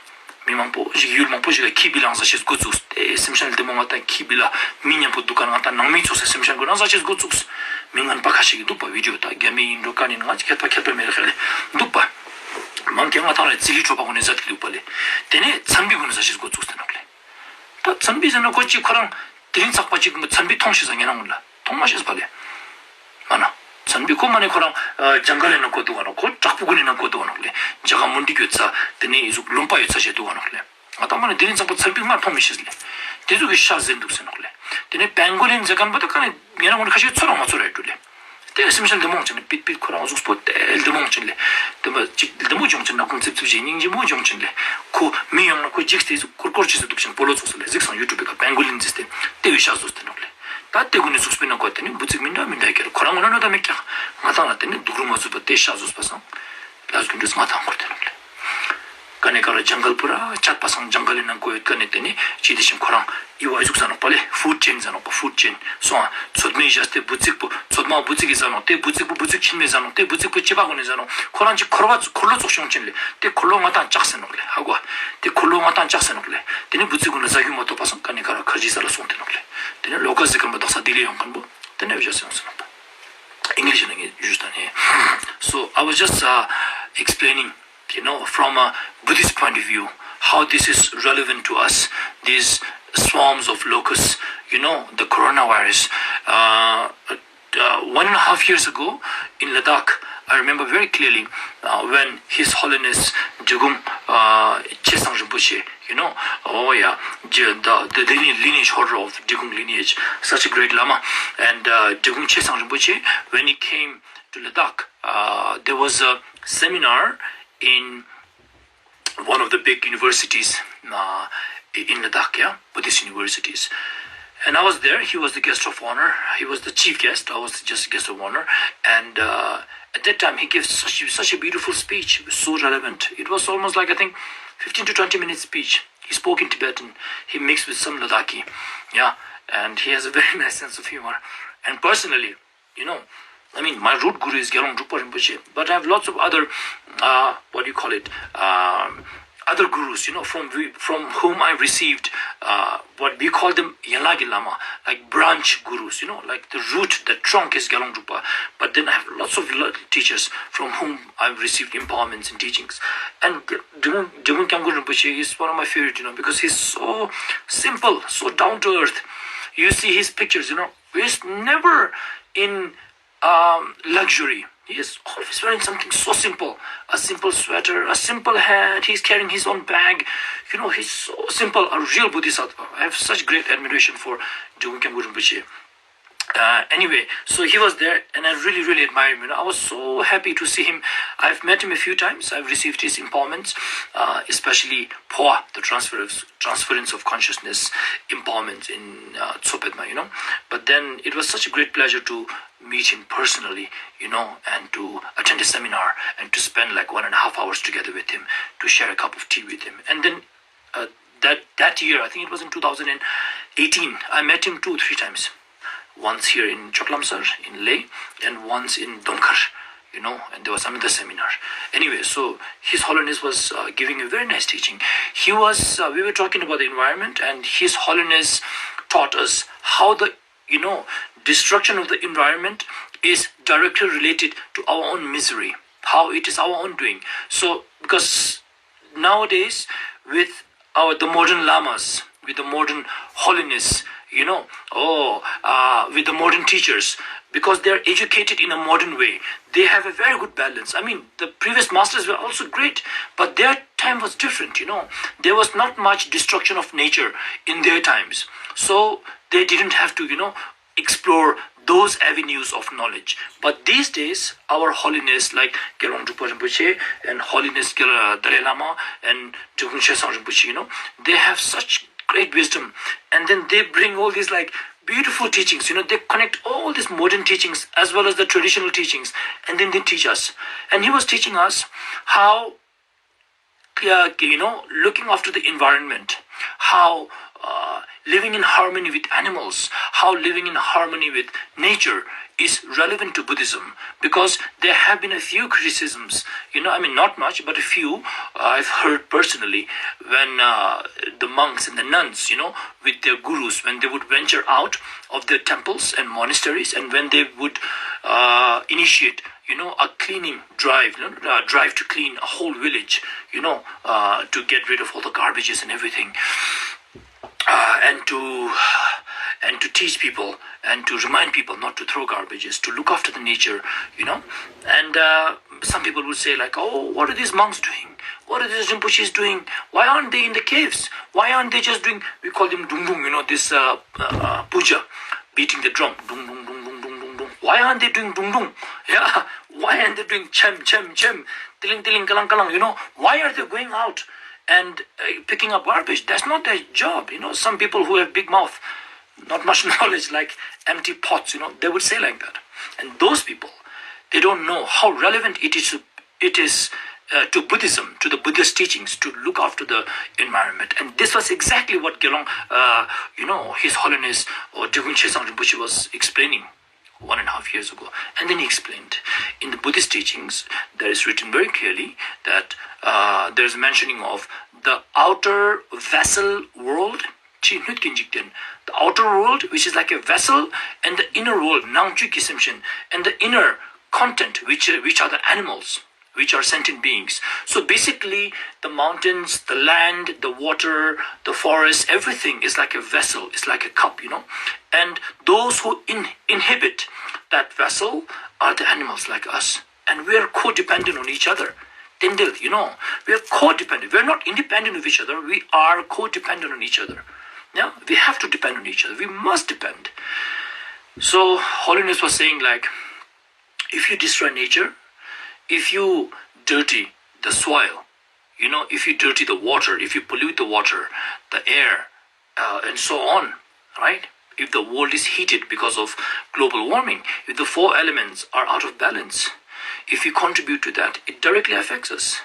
མི་མང་པོ་ཞིག་ཡུལ་མང་པོ་ཞིག་ལ་ཁི་བི་ལང་ཟ་ཆེས་འགོ་བཙུགས་ཏེ་སེམས་ཅན་ལྡེ་མོ་ང་ཏང་ཁི་བི་ལ་མི་མཉམ་པོ་འདུག་ག་ང་ཏང་ནང་མི་ཚོགས་སེ་སེམས་ཅན་ཁོ་རང་ཟ་ཆེས་འགོ་བཙུགས། མི་ངན་པ་ཁ་ཤས་ཀྱི་འདུག་པ་བི་ཌིའོ་ད་རྒྱ་མི་ཡིན་འགྲོ་ག་ནི་ང་ཅི་ཁྱད་པར་ཁྱད་པར་མེད་རེ་ཁ་ལེ་འདུག་པ། མང་གི་ང་ཏང་ལ་ཙི་གི་ཁྲོ་པ་ཁོ་ནི་ཟ་ཐུབ་འདུག་པ་ལེ། དེ་ནས་ཚན་པི་ཁོ་ནི་ཟ་ཆེས་འགོ་བཙུགས་ཏེ་ནོག་ལེ། ད་ཚན་པི་ཟེར་ན་ཁོ་གཅིག་ཁོ་རང་དེ་རིང་ཚགས་པ་གཅིག་ཚན་པི་མཐོང་ཤེས་ས་ཉེ་རང་ངུ་ལ་མཐོང་མ་ཤེས་པ་ལེ། མ་ན། ཚན་པི་ཁོ་མ་ནི་ཁོ་རང་ཇང་གལ་ལ་ན་ཁོ་འདུག་ག་ནོག་ཁོ་བྲག་ཕུག་ཀུན་ལ་ན་ཁོ་འདུག་ག་ནོག་ལེ། རྒྱ་གར་མུ་འདི་ཡོད་ས་དེ་ནས་ཨི་ཟུག་ལུང་པ་ཡོད་ས་ཞིག་འདུག་ག་ནོག་ལེ། ང་ད་མ་ནི་དེ་རིང་ཚགས་པ་ཚན་པི་སྔར་མཐོང་མི་ཤེས་ལེ། དེ་ཚོ་གི་ཤ་ཟེར་འདུག་ཟེར་ནོག་ལེ། དེ་ནས་པེང་གོ་ལིན་ཟེར་མཁན་པོ་ད་ཁ་ནས་ཉེ་རང་ངུ་ཁ་ཤས་ཚོ་རང་མ་ཚོ་རེད་འགྲོ་ལེ། དེ་སེམས་ཅན་ལྡེ་མོ་ཅན་ནི་པིད་པིད་ཁོ་རང་གཟུགས་པོ་དེ་ལྡེ་མོ་ཅན་ལེ། དེ་མ་ཅིག་ལྡེ་མོ་ཅོང་ཅན་ནག་ཁུང་ཙིབ་ཙིབ་བྱས་སྙིང་རྗེ་མོ་ཅོང་ཅན་ལེ། ཁོ་མི་ཡོང་ན་ཁོ་འཇིགས་ཏེ་ཟུག་ཀོར་ཀོར་ཅི་ཟེར་འདུག་ཅན་སྤོ་ལོ་ཚོགས་ས་ལེ་གཟིགས་སང་ཡུ་ཊུབ་པའི་ཁ་པེང་གོ་ལིན་ཟེར་ཏེ་དེ་བའི་ཤ་བཟོས་ཏེ་ནོག་ལེ། ད་དེ་ཀུན་ནི་གཟུགས་པོའི་ནང་ཁོ་དེ་ནི་འབུ་ཙིག་མི་འདྲ་མི་འདྲ་ཁྱེར་ཁོ་རང་ངོ་ན་ནོ་ད་མི་ཀྱག་ང་ཏང་ལ་དེ་ནི་སྡུག་རུ་མ་བཟོས་པ་དེ་ཤ་བཟོས་པ་སང་ལ་གུན་འདྲེས་ང་ཏང་ཁོར་དེ་ནོག་ལེ། ཀ་ནེ་ཀ་ར་ཇང་གལ་པུ་ར་ཅད་པ་སང་ཇང་གལ་ནང་གོ་ཡོད་ཀ་ནེ་དེ་ནི་ཅི་དེ་བཞིན་ཁོ་རང་ཨི་བ་ཨི་ཟུག་ཟ་ནོག་པ་ལེ། ཧྥུཌ་ཅེན་ཟ་ནོག་པ། ཧྥུཌ་ཅེན་སོང་ཨ། ཚོད་མའི་བཞག་སྟེ་འབུ་ཙིག་པོ། ཚོད་མ་འབུ་ཙིག་གི་ཟ་ནོག་དེ། འབུ་ཙིག་པོ་འབུ་ཙིག་ཆེན་མོ་ཟ་ནོག་དེ། འབུ་ཙིག་པོ་ཅི་པ་གོ་ནེ་ཟ་ནོག་ཁོ་རང་ཅི་འཁོར་བ་འཁོར་ལོ་ཙོགས་ཤོང་ཅན་ལེ། དེ་འཁོར་ལོ་ང་དང་ལྕགས་ཟེར་ནོག་ལེ། ཧ་གོ་ཨ། དེ་འཁོར་ལོ་ང་དང་ལྕགས་ཟེར་ནོག་ལེ། དེ་ནི་འབུ་ཙིག་པོ་ནི་ཟ་རྒྱུ་མ་གཏོགས་པ་སང་ཀ་ནེ་ཀ་ར་ཁར་ཇི་ཟ་ལ་སོང་དེ་ནོག་ལེ། དེ་ནི་ལོ་ཀ་ཟི་ཀམ་པ་དག་ས་དེ་ལེ་ཡོང་མཁན་པོ་དེ་ནི་བཞག་སེ་ཡོང་ཟེར་ནོག་པ། English in English. So I was just uh, explaining, you know, from a Buddhist point of view, how this is relevant to us, these swarms of locusts, you know, the coronavirus. Uh, uh, one and a half years ago in Ladakh, I remember very clearly uh, when His Holiness Dragom uh, Chesang Rinpoche, you know, oh yeah, the, the, the lineage holder of Dragom lineage, such a great Lama, and uh, Dragom Chesang Rinpoche, when he came to Ladakh, uh, there was a seminar in one of the big universities uh, in Ladakh, yeah, Buddhist universities. And I was there. He was the guest of honor. He was the chief guest. I was just the guest of honor. And uh, at that time, he gave such such a beautiful speech. It was so relevant. It was almost like, I think, fifteen to twenty minute speech. He spoke in Tibetan. He mixed with some Ladakhi, yeah. And he has a very nice sense of humor. And personally, you know, I mean, my root guru is Gyalwang Drukpa Rinpoche, but I have lots of other, uh, what do you call it, um, other gurus, you know, from we, from whom I received uh, what we call them Yanlagi Lama, like branch gurus, you know, like the root, the trunk is Gyalwang Drukpa. But then I have lots of lo- teachers from whom I've received empowerments and teachings. And Dragom Kyanggon Rinpoche is one of my favorite, you know, because he's so simple, so down to earth. You see his pictures, you know, he's never in um, luxury. He is always wearing something so simple. A simple sweater, a simple hat. He's carrying his own bag. You know, he's so simple, a real Bodhisattva. I have such great admiration for Dragom Kyanggon Rinpoche. Uh, anyway, so he was there, and I really, really admire him. You know, I was so happy to see him. I've met him a few times. I've received his empowerments, uh, especially Poa, the transfer of, transference of consciousness empowerment in uh, Tsopedma, you know. But then it was such a great pleasure to meet him personally, you know, and to attend a seminar and to spend like one and a half hours together with him to share a cup of tea with him. And then uh, that that year, I think it was in two thousand eighteen, I met him two three times. Once here in Choklamsar in Leh, and once in Domkhar, you know, and there was another seminar. Anyway, so His Holiness was uh, giving a very nice teaching. He was, uh, we were talking about the environment, and His Holiness taught us how the, you know, destruction of the environment is directly related to our own misery, how it is our own doing. So, because nowadays, with our the modern lamas, with the modern holiness, you know, oh, uh, with the modern teachers, because they are educated in a modern way, they have a very good balance. I mean, the previous masters were also great, but their time was different, you know. There was not much destruction of nature in their times. So they didn't have to, you know, explore those avenues of knowledge. But these days, our holiness, like Gelong Drukpa Rinpoche and Holiness Gel- Dalai Lama and Dragom Shesang Rinpoche, you know, they have such great wisdom. And then they bring all these like beautiful teachings, you know, they connect all these modern teachings as well as the traditional teachings, and then they teach us. And he was teaching us how uh, you know, looking after the environment, how uh, living in harmony with animals, how living in harmony with nature is relevant to Buddhism, because there have been a few criticisms, you know, I mean, not much, but a few uh, I've heard personally when uh, the monks and the nuns, you know, with their gurus, when they would venture out of their temples and monasteries, and when they would uh, initiate, you know, a cleaning drive, you know, uh, drive to clean a whole village, you know, uh, to get rid of all the garbages and everything, uh, and to and to teach people and to remind people not to throw garbages, to look after the nature, you know. And uh, some people would say, like, "Oh, what are these monks doing? What are these Rinpoches doing? Why aren't they in the caves? Why aren't they just doing?" We call them dung dung, you know, this uh, uh, puja, beating the drum, dung dung dung dung dung dung dung. Why aren't they doing dung dung? Yeah, why aren't they doing chem chem chem, tiling tiling kalang kalang? You know, why are they going out and uh, picking up garbage? That's not their job. You know, some people who have big mouth, not much knowledge, like empty pots, you know, they would say like that. And those people, they don't know how relevant it is to, it is uh, to Buddhism, to the Buddhist teachings, to look after the environment. And this was exactly what Gelong, uh, you know, His Holiness or Drikung Chesang Rinpoche was explaining one and a half years ago. And then he explained, in the Buddhist teachings, there is written very clearly that uh, there is mentioning of the outer vessel world, chi hnut ki njik ten, the outer world, which is like a vessel, and the inner world, nang chu ki sem shin, and the inner content, which, which are the animals, which are sentient beings. So basically, the mountains, the land, the water, the forest, everything is like a vessel, it's like a cup, you know. And those who in, inhabit that vessel are the animals like us. And we are codependent on each other. Tendil, you know, we are codependent. We are not independent of each other. We are codependent on each other. Yeah, we have to depend on each other. We must depend. So Holiness was saying, like, if you destroy nature, if you dirty the soil, you know, if you dirty the water, if you pollute the water, the air, uh, and so on, right? If the world is heated because of global warming, if the four elements are out of balance, if we contribute to that, it directly affects us.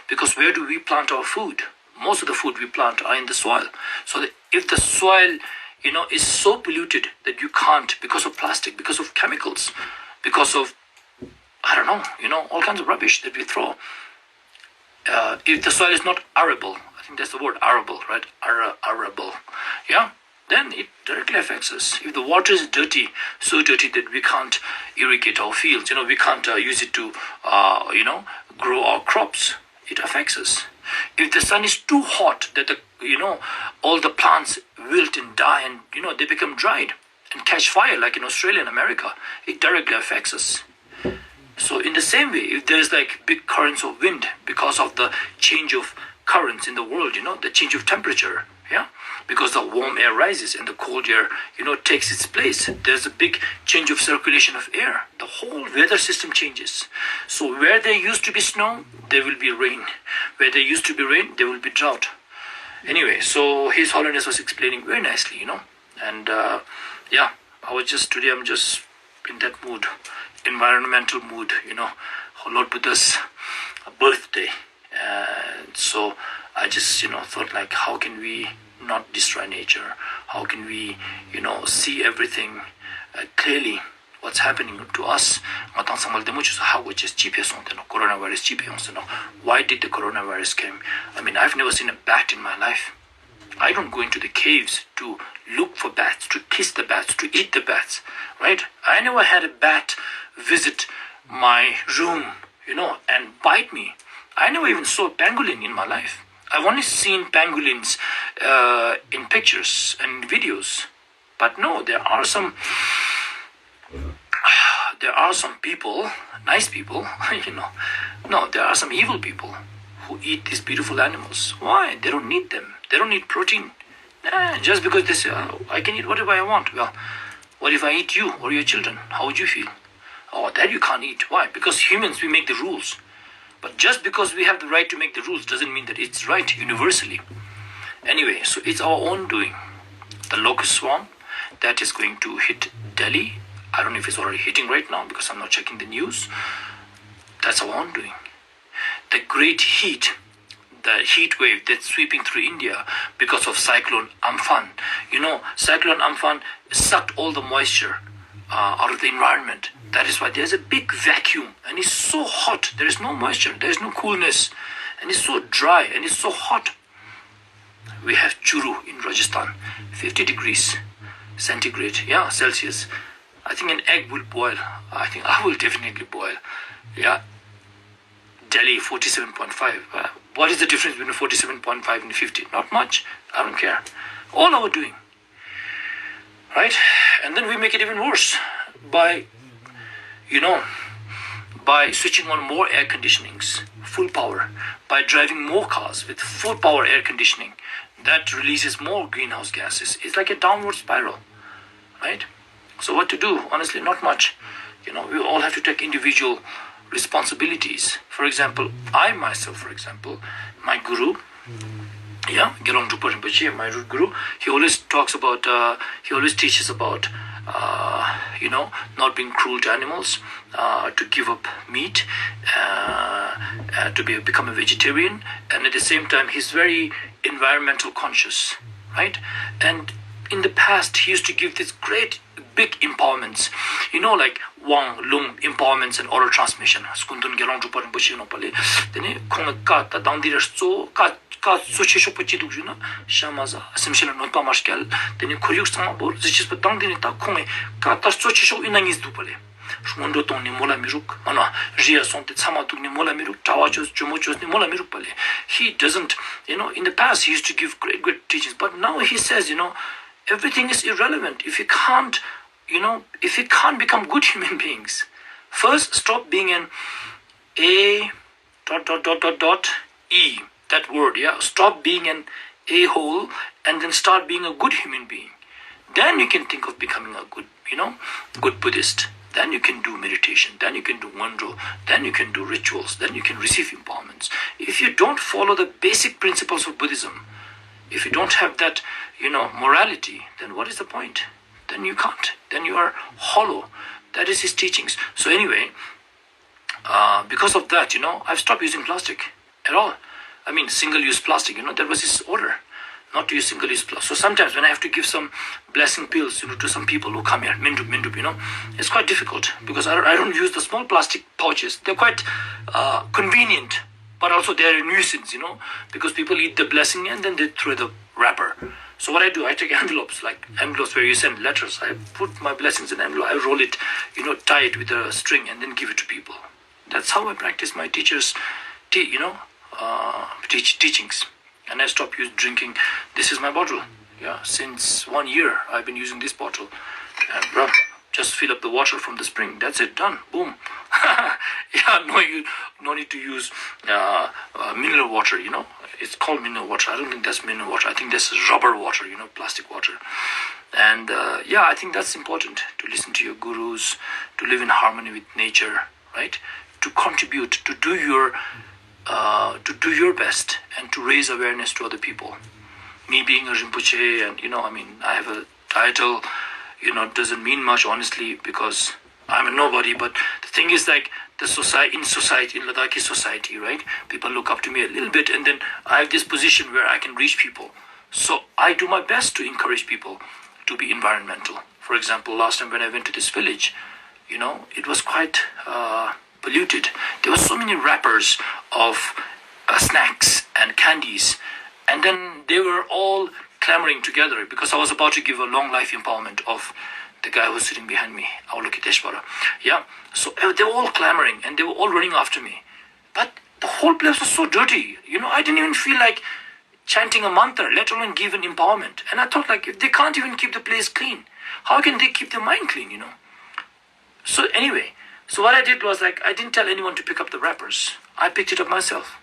Because where do we plant our food? Most of the food we plant are in the soil. So the, if the soil, you know, is so polluted that you can't, because of plastic, because of chemicals, because of, I don't know, you know, all kinds of rubbish that we throw. Uh, if the soil is not arable, I think that's the word, arable, right? Ar- arable. Yeah? Then it directly affects us. If the water is dirty, so dirty that we can't irrigate our fields, you know, we can't uh, use it to, uh, you know, grow our crops, it affects us. If the sun is too hot that the, you know, all the plants wilt and die and, you know, they become dried and catch fire, like in Australia and America, it directly affects us. So in the same way, if there's like big currents of wind because of the change of currents in the world, you know, the change of temperature, yeah, because the warm air rises and the cold air, you know, takes its place. There's a big change of circulation of air. The whole weather system changes. So where there used to be snow, there will be rain. Where there used to be rain, there will be drought. Anyway, so His Holiness was explaining very nicely, you know. And uh, yeah, I was just, today I'm just in that mood, environmental mood, you know, Lord Buddha's birthday. And so I just, you know, thought, like, how can we not destroy nature? How can we, you know, see everything uh, clearly? What's happening to us? ང་དང་ཚང་མ་ལ་བདེ་མོ་བྱོས་སོང་། ཧ་གོ་ཅེས་ཅི་ཕེ་སོང་དེ་ནོ། Coronavirus ཅི་ཕེ་ཡོང་ཟེར་ནོ། Why did the coronavirus came? I mean, I've never seen a bat in my life. I don't go into the caves to look for bats, to kiss the bats, to eat the bats, right? I never had a bat visit my room, you know, and bite me. I never even saw a pangolin in my life. I've only seen pangolins uh, in pictures and videos. But no, there are some there are some people, nice people, you know. No, there are some evil people who eat these beautiful animals. Why? They don't need them. They don't need protein. Eh, just because they say, "Oh, I can eat whatever I want." Well, what if I eat you or your children? How would you feel? Oh, that you can't eat. Why? Because humans, we make the rules. But just because we have the right to make the rules doesn't mean that it's right universally. Anyway, so it's our own doing. The locust swarm that is going to hit Delhi. I don't know if it's already hitting right now because I'm not checking the news. That's our own doing. The great heat, the heat wave that's sweeping through India because of Cyclone Amphan. You know, Cyclone Amphan sucked all the moisture uh, out of the environment. That is why there's a big vacuum and it's so hot. There is no moisture, there is no coolness, and it's so dry and it's so hot. We have Churu in Rajasthan, fifty degrees centigrade, yeah, Celsius. I think an egg will boil. I think I will definitely boil. Yeah. Delhi, forty-seven point five. Uh, what is the difference between forty-seven point five and fifty? Not much. I don't care. All our doing. Right? And then we make it even worse by, you know, by switching on more air conditionings, full power, by driving more cars with full power air conditioning. That releases more greenhouse gases. It's like a downward spiral, right? So what to do? Honestly, not much. You know, we all have to take individual responsibilities. For example, I myself, for example, my guru, yeah, Gelong Drukpa Rinpoche, my root guru, he always talks about, uh, he always teaches about uh, you know, not being cruel to animals, uh, to give up meat, uh, uh, to be, become a vegetarian, and at the same time, he's very environmental conscious, right? And in the past, he used to give these great big empowerments, you know, like Wang Lung empowerments and oral transmission. སྐུ་མདུན་དགེ་སློང་འབྲུག་པ་རིན་པོ་ཆེ་ནོ་པ་ལེ། དེ་ནས་ཁོང་གི་བཀའ་ད་དང་འདི་རེ་གཙོ་བོ་བཀའ་བཀའ་གཙོ་ཆེ་ཤོས་པོ་ཅི་འདུག་ཞུ་ན། ཤ་མ་ཟ། སེམས་ཤེས་ལ་གནོད་པ་མ་སྐྱལ། དེ་ནས་ཁོར་ཡུག་གཙང་མ་བོར་ཟེར་ཅེས་པ་དང་འདི་ནས་ད་ཁོང་གི་བཀའ་ད་གཙོ་ཆེ་ཤོས་ཨིན་ན་ངེས་འདུག་པ་ལེ། སྔོན་འགྲོ་གཏོང་ནི་མོ་ལ་མི་རུག་མ་ནོ། རི་ཡ་སོང་སྟེ་ཚ་མ་ཐུག་ནི་མོ་ལ་མི་རུག་གྲྭ་བ་ཅོ་ཇོ་མོ་ཅོས་ནི་མོ་ལ་མི་རུག་པ་ལེ། He doesn't, you know, in the past he used to give great, great teachings, but now he says, you know, everything is irrelevant if you can't, you know, if you can't become good human beings. First, stop being an A dot dot dot dot dot E. That word, yeah. Stop being an a-hole and then start being a good human being. Then you can think of becoming a good, you know, good Buddhist. Then you can do meditation. Then you can do ngondro. Then you can do rituals. Then you can receive empowerments. If you don't follow the basic principles of Buddhism, if you don't have that, you know, morality, then what is the point? Then you can't. Then you are hollow. That is his teachings. So anyway, uh, because of that, you know, I've stopped using plastic at all. I mean, single-use plastic, you know, that was his order, not to use single-use plastic. So sometimes when I have to give some blessing pills, you know, to some people who come here, mindup, mindup, you know, it's quite difficult because I, I don't use the small plastic pouches. They're quite uh, convenient, but also they're a nuisance, you know, because people eat the blessing and then they throw the wrapper. So what I do, I take envelopes, like envelopes where you send letters. I put my blessings in envelope, I roll it, you know, tie it with a string and then give it to people. That's how I practice my teacher's, te- you know, uh, teach teachings. And I stopped use drinking. This is my bottle. Yeah, since one year I've been using this bottle. And bro, just fill up the water from the spring. That's it, done. Boom. Yeah, no, you no need to use uh, uh, mineral water. You know, it's called mineral water. I don't think that's mineral water. I think that's rubber water. You know, plastic water. And uh, yeah, I think that's important to listen to your gurus, to live in harmony with nature, right? To contribute, to do your uh, to do your best and to raise awareness to other people. Me being a Rinpoche and, you know, I mean, I have a title, you know, doesn't mean much, honestly, because I'm a nobody. But the thing is, like, the society, in society, in Ladakhi society, right, people look up to me a little bit, and then I have this position where I can reach people. So I do my best to encourage people to be environmental. For example, last time when I went to this village, you know, it was quite uh, polluted. There were so many wrappers of uh, snacks and candies, and then they were all clamoring together because I was about to give a long life empowerment of the guy who's sitting behind me, Avalokiteshvara. Yeah, so uh, they were all clamoring and they were all running after me. But the whole place was so dirty. You know, I didn't even feel like chanting a mantra, let alone give an empowerment. And I thought, like, if they can't even keep the place clean, how can they keep their mind clean, you know? So anyway, so what I did was, like, I didn't tell anyone to pick up the wrappers. I picked it up myself.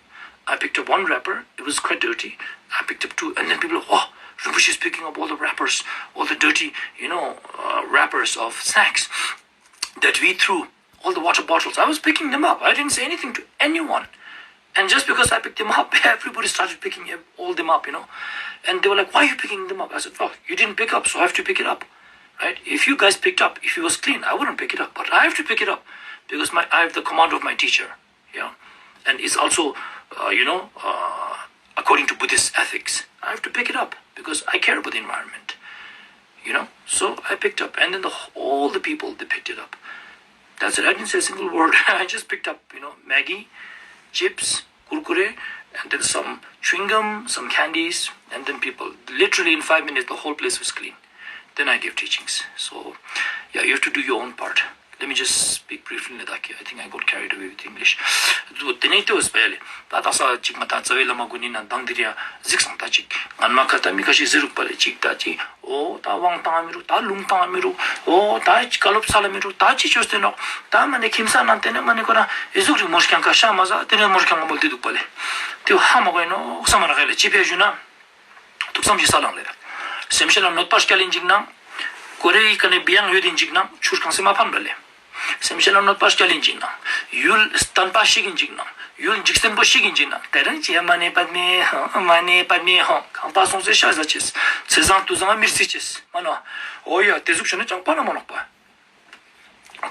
I picked up one wrapper. It was quite dirty. I picked up two, and then people, oh, Rinpoche is picking up all the wrappers, all the dirty, you know, uh, wrappers of snacks that we threw, all the water bottles. I was picking them up. I didn't say anything to anyone. And just because I picked them up, everybody started picking ev- all them up, you know. And they were like, "Why are you picking them up?" I said, "Oh, you didn't pick up, so I have to pick it up." Right? If you guys picked up, if it was clean, I wouldn't pick it up. But I have to pick it up because my I have the command of my teacher. Yeah. And it's also, uh, you know, uh, according to Buddhist ethics, I have to pick it up because I care about the environment. You know? So I picked up, and then the, all the people, they picked it up. That's it. I didn't say a single word. I just picked up, you know, Maggi, chips, kurkure, and then some chewing gum, some candies, and then people. Literally in five minutes, the whole place was clean. Then I gave teachings. So, yeah, you have to do your own part. Let me just speak briefly in Ladakhi. I think I got carried away with English. དེ་ནས་ལྟོས་པས་ལེ། ད་དག་ས་ཅིག་མ་ད་རྩ་བའི་བླ་མ་དགོན་ནི་ན་དང་འདིར་ཡ་གཟིགས་སང་ད་ཅིག་ངན་མ་ཁ་ད་མི་ཁ་ཤས་ཟེར་རུག་པ་ལེ། ཅིག་ད་ཅིག་ཨོ་ད་དབང་བཏང་མི་རུག་ད་ལུང་བཏང་མི་རུག་ཨོ་ད་ཅིག་བཀའ་སློབ་ས་ལ་མི་རུག་ད་ཅིག་ཅོས་ཏེ་ནོག་ད་མ་ནི་ཁྱིམ་ས་ནང་དེ་ནས་མ་ནི་ཁོ་ན་ཨི་ཟུག་རིག་མོར་ཀྱང་ཁ་ཤ་མ་ཟ་དེ་ནས་མོར་ཀྱང་མ་མོལ་དེ་འདུག་པ་ལེ། དེ་ཧ་མ་གོ་ཡིན་ནོ་བསམ་མ་ར་ཁ་ལེ། ཅི་ཕེ་ཞུ་ན། ཐུགས་བསམ་ཞིག་ས་ལང་ལེ། སེམས་ཤེས་ལ་གནོད་པ་སྐྱལ་ཡིན་ཅིག་ན། ཀོ་རེ་ཡི་ཀ་ནས་བི་ཡང་ཡོད་ཡིན་ཅིག་ན་ཆུར་གང་སེ་མ་ཕན་པ་ལེ། སེམས་ཤེས་ལ་གནོད་པ་སྐྱལ་ཡིན་ཅིག་ན། ཡུལ་བསྟན་པ་ཞིག་ཡིན་ཅིག་ན། ཡུལ་འཇིག་རྟེན་པོ་ཞིག་ཡིན་གྱི་ན། དེ་རིང་ཅི་མ་ནས་པད་མེ་ཧང་། མ་ནས་པད་མེ་ཧང་། ཁང་པ་སོང་ཚེ་ཤ་ཟ་ཅེས། ཚེ་བཟང་དུས་བཟང་མིར་བརྩི་ཅེས་མ་ནོ། འོ་ཡ་དེ་ཟུག་བྱུང་ན་ཅང་པ་ན་མ་ནོག་པ།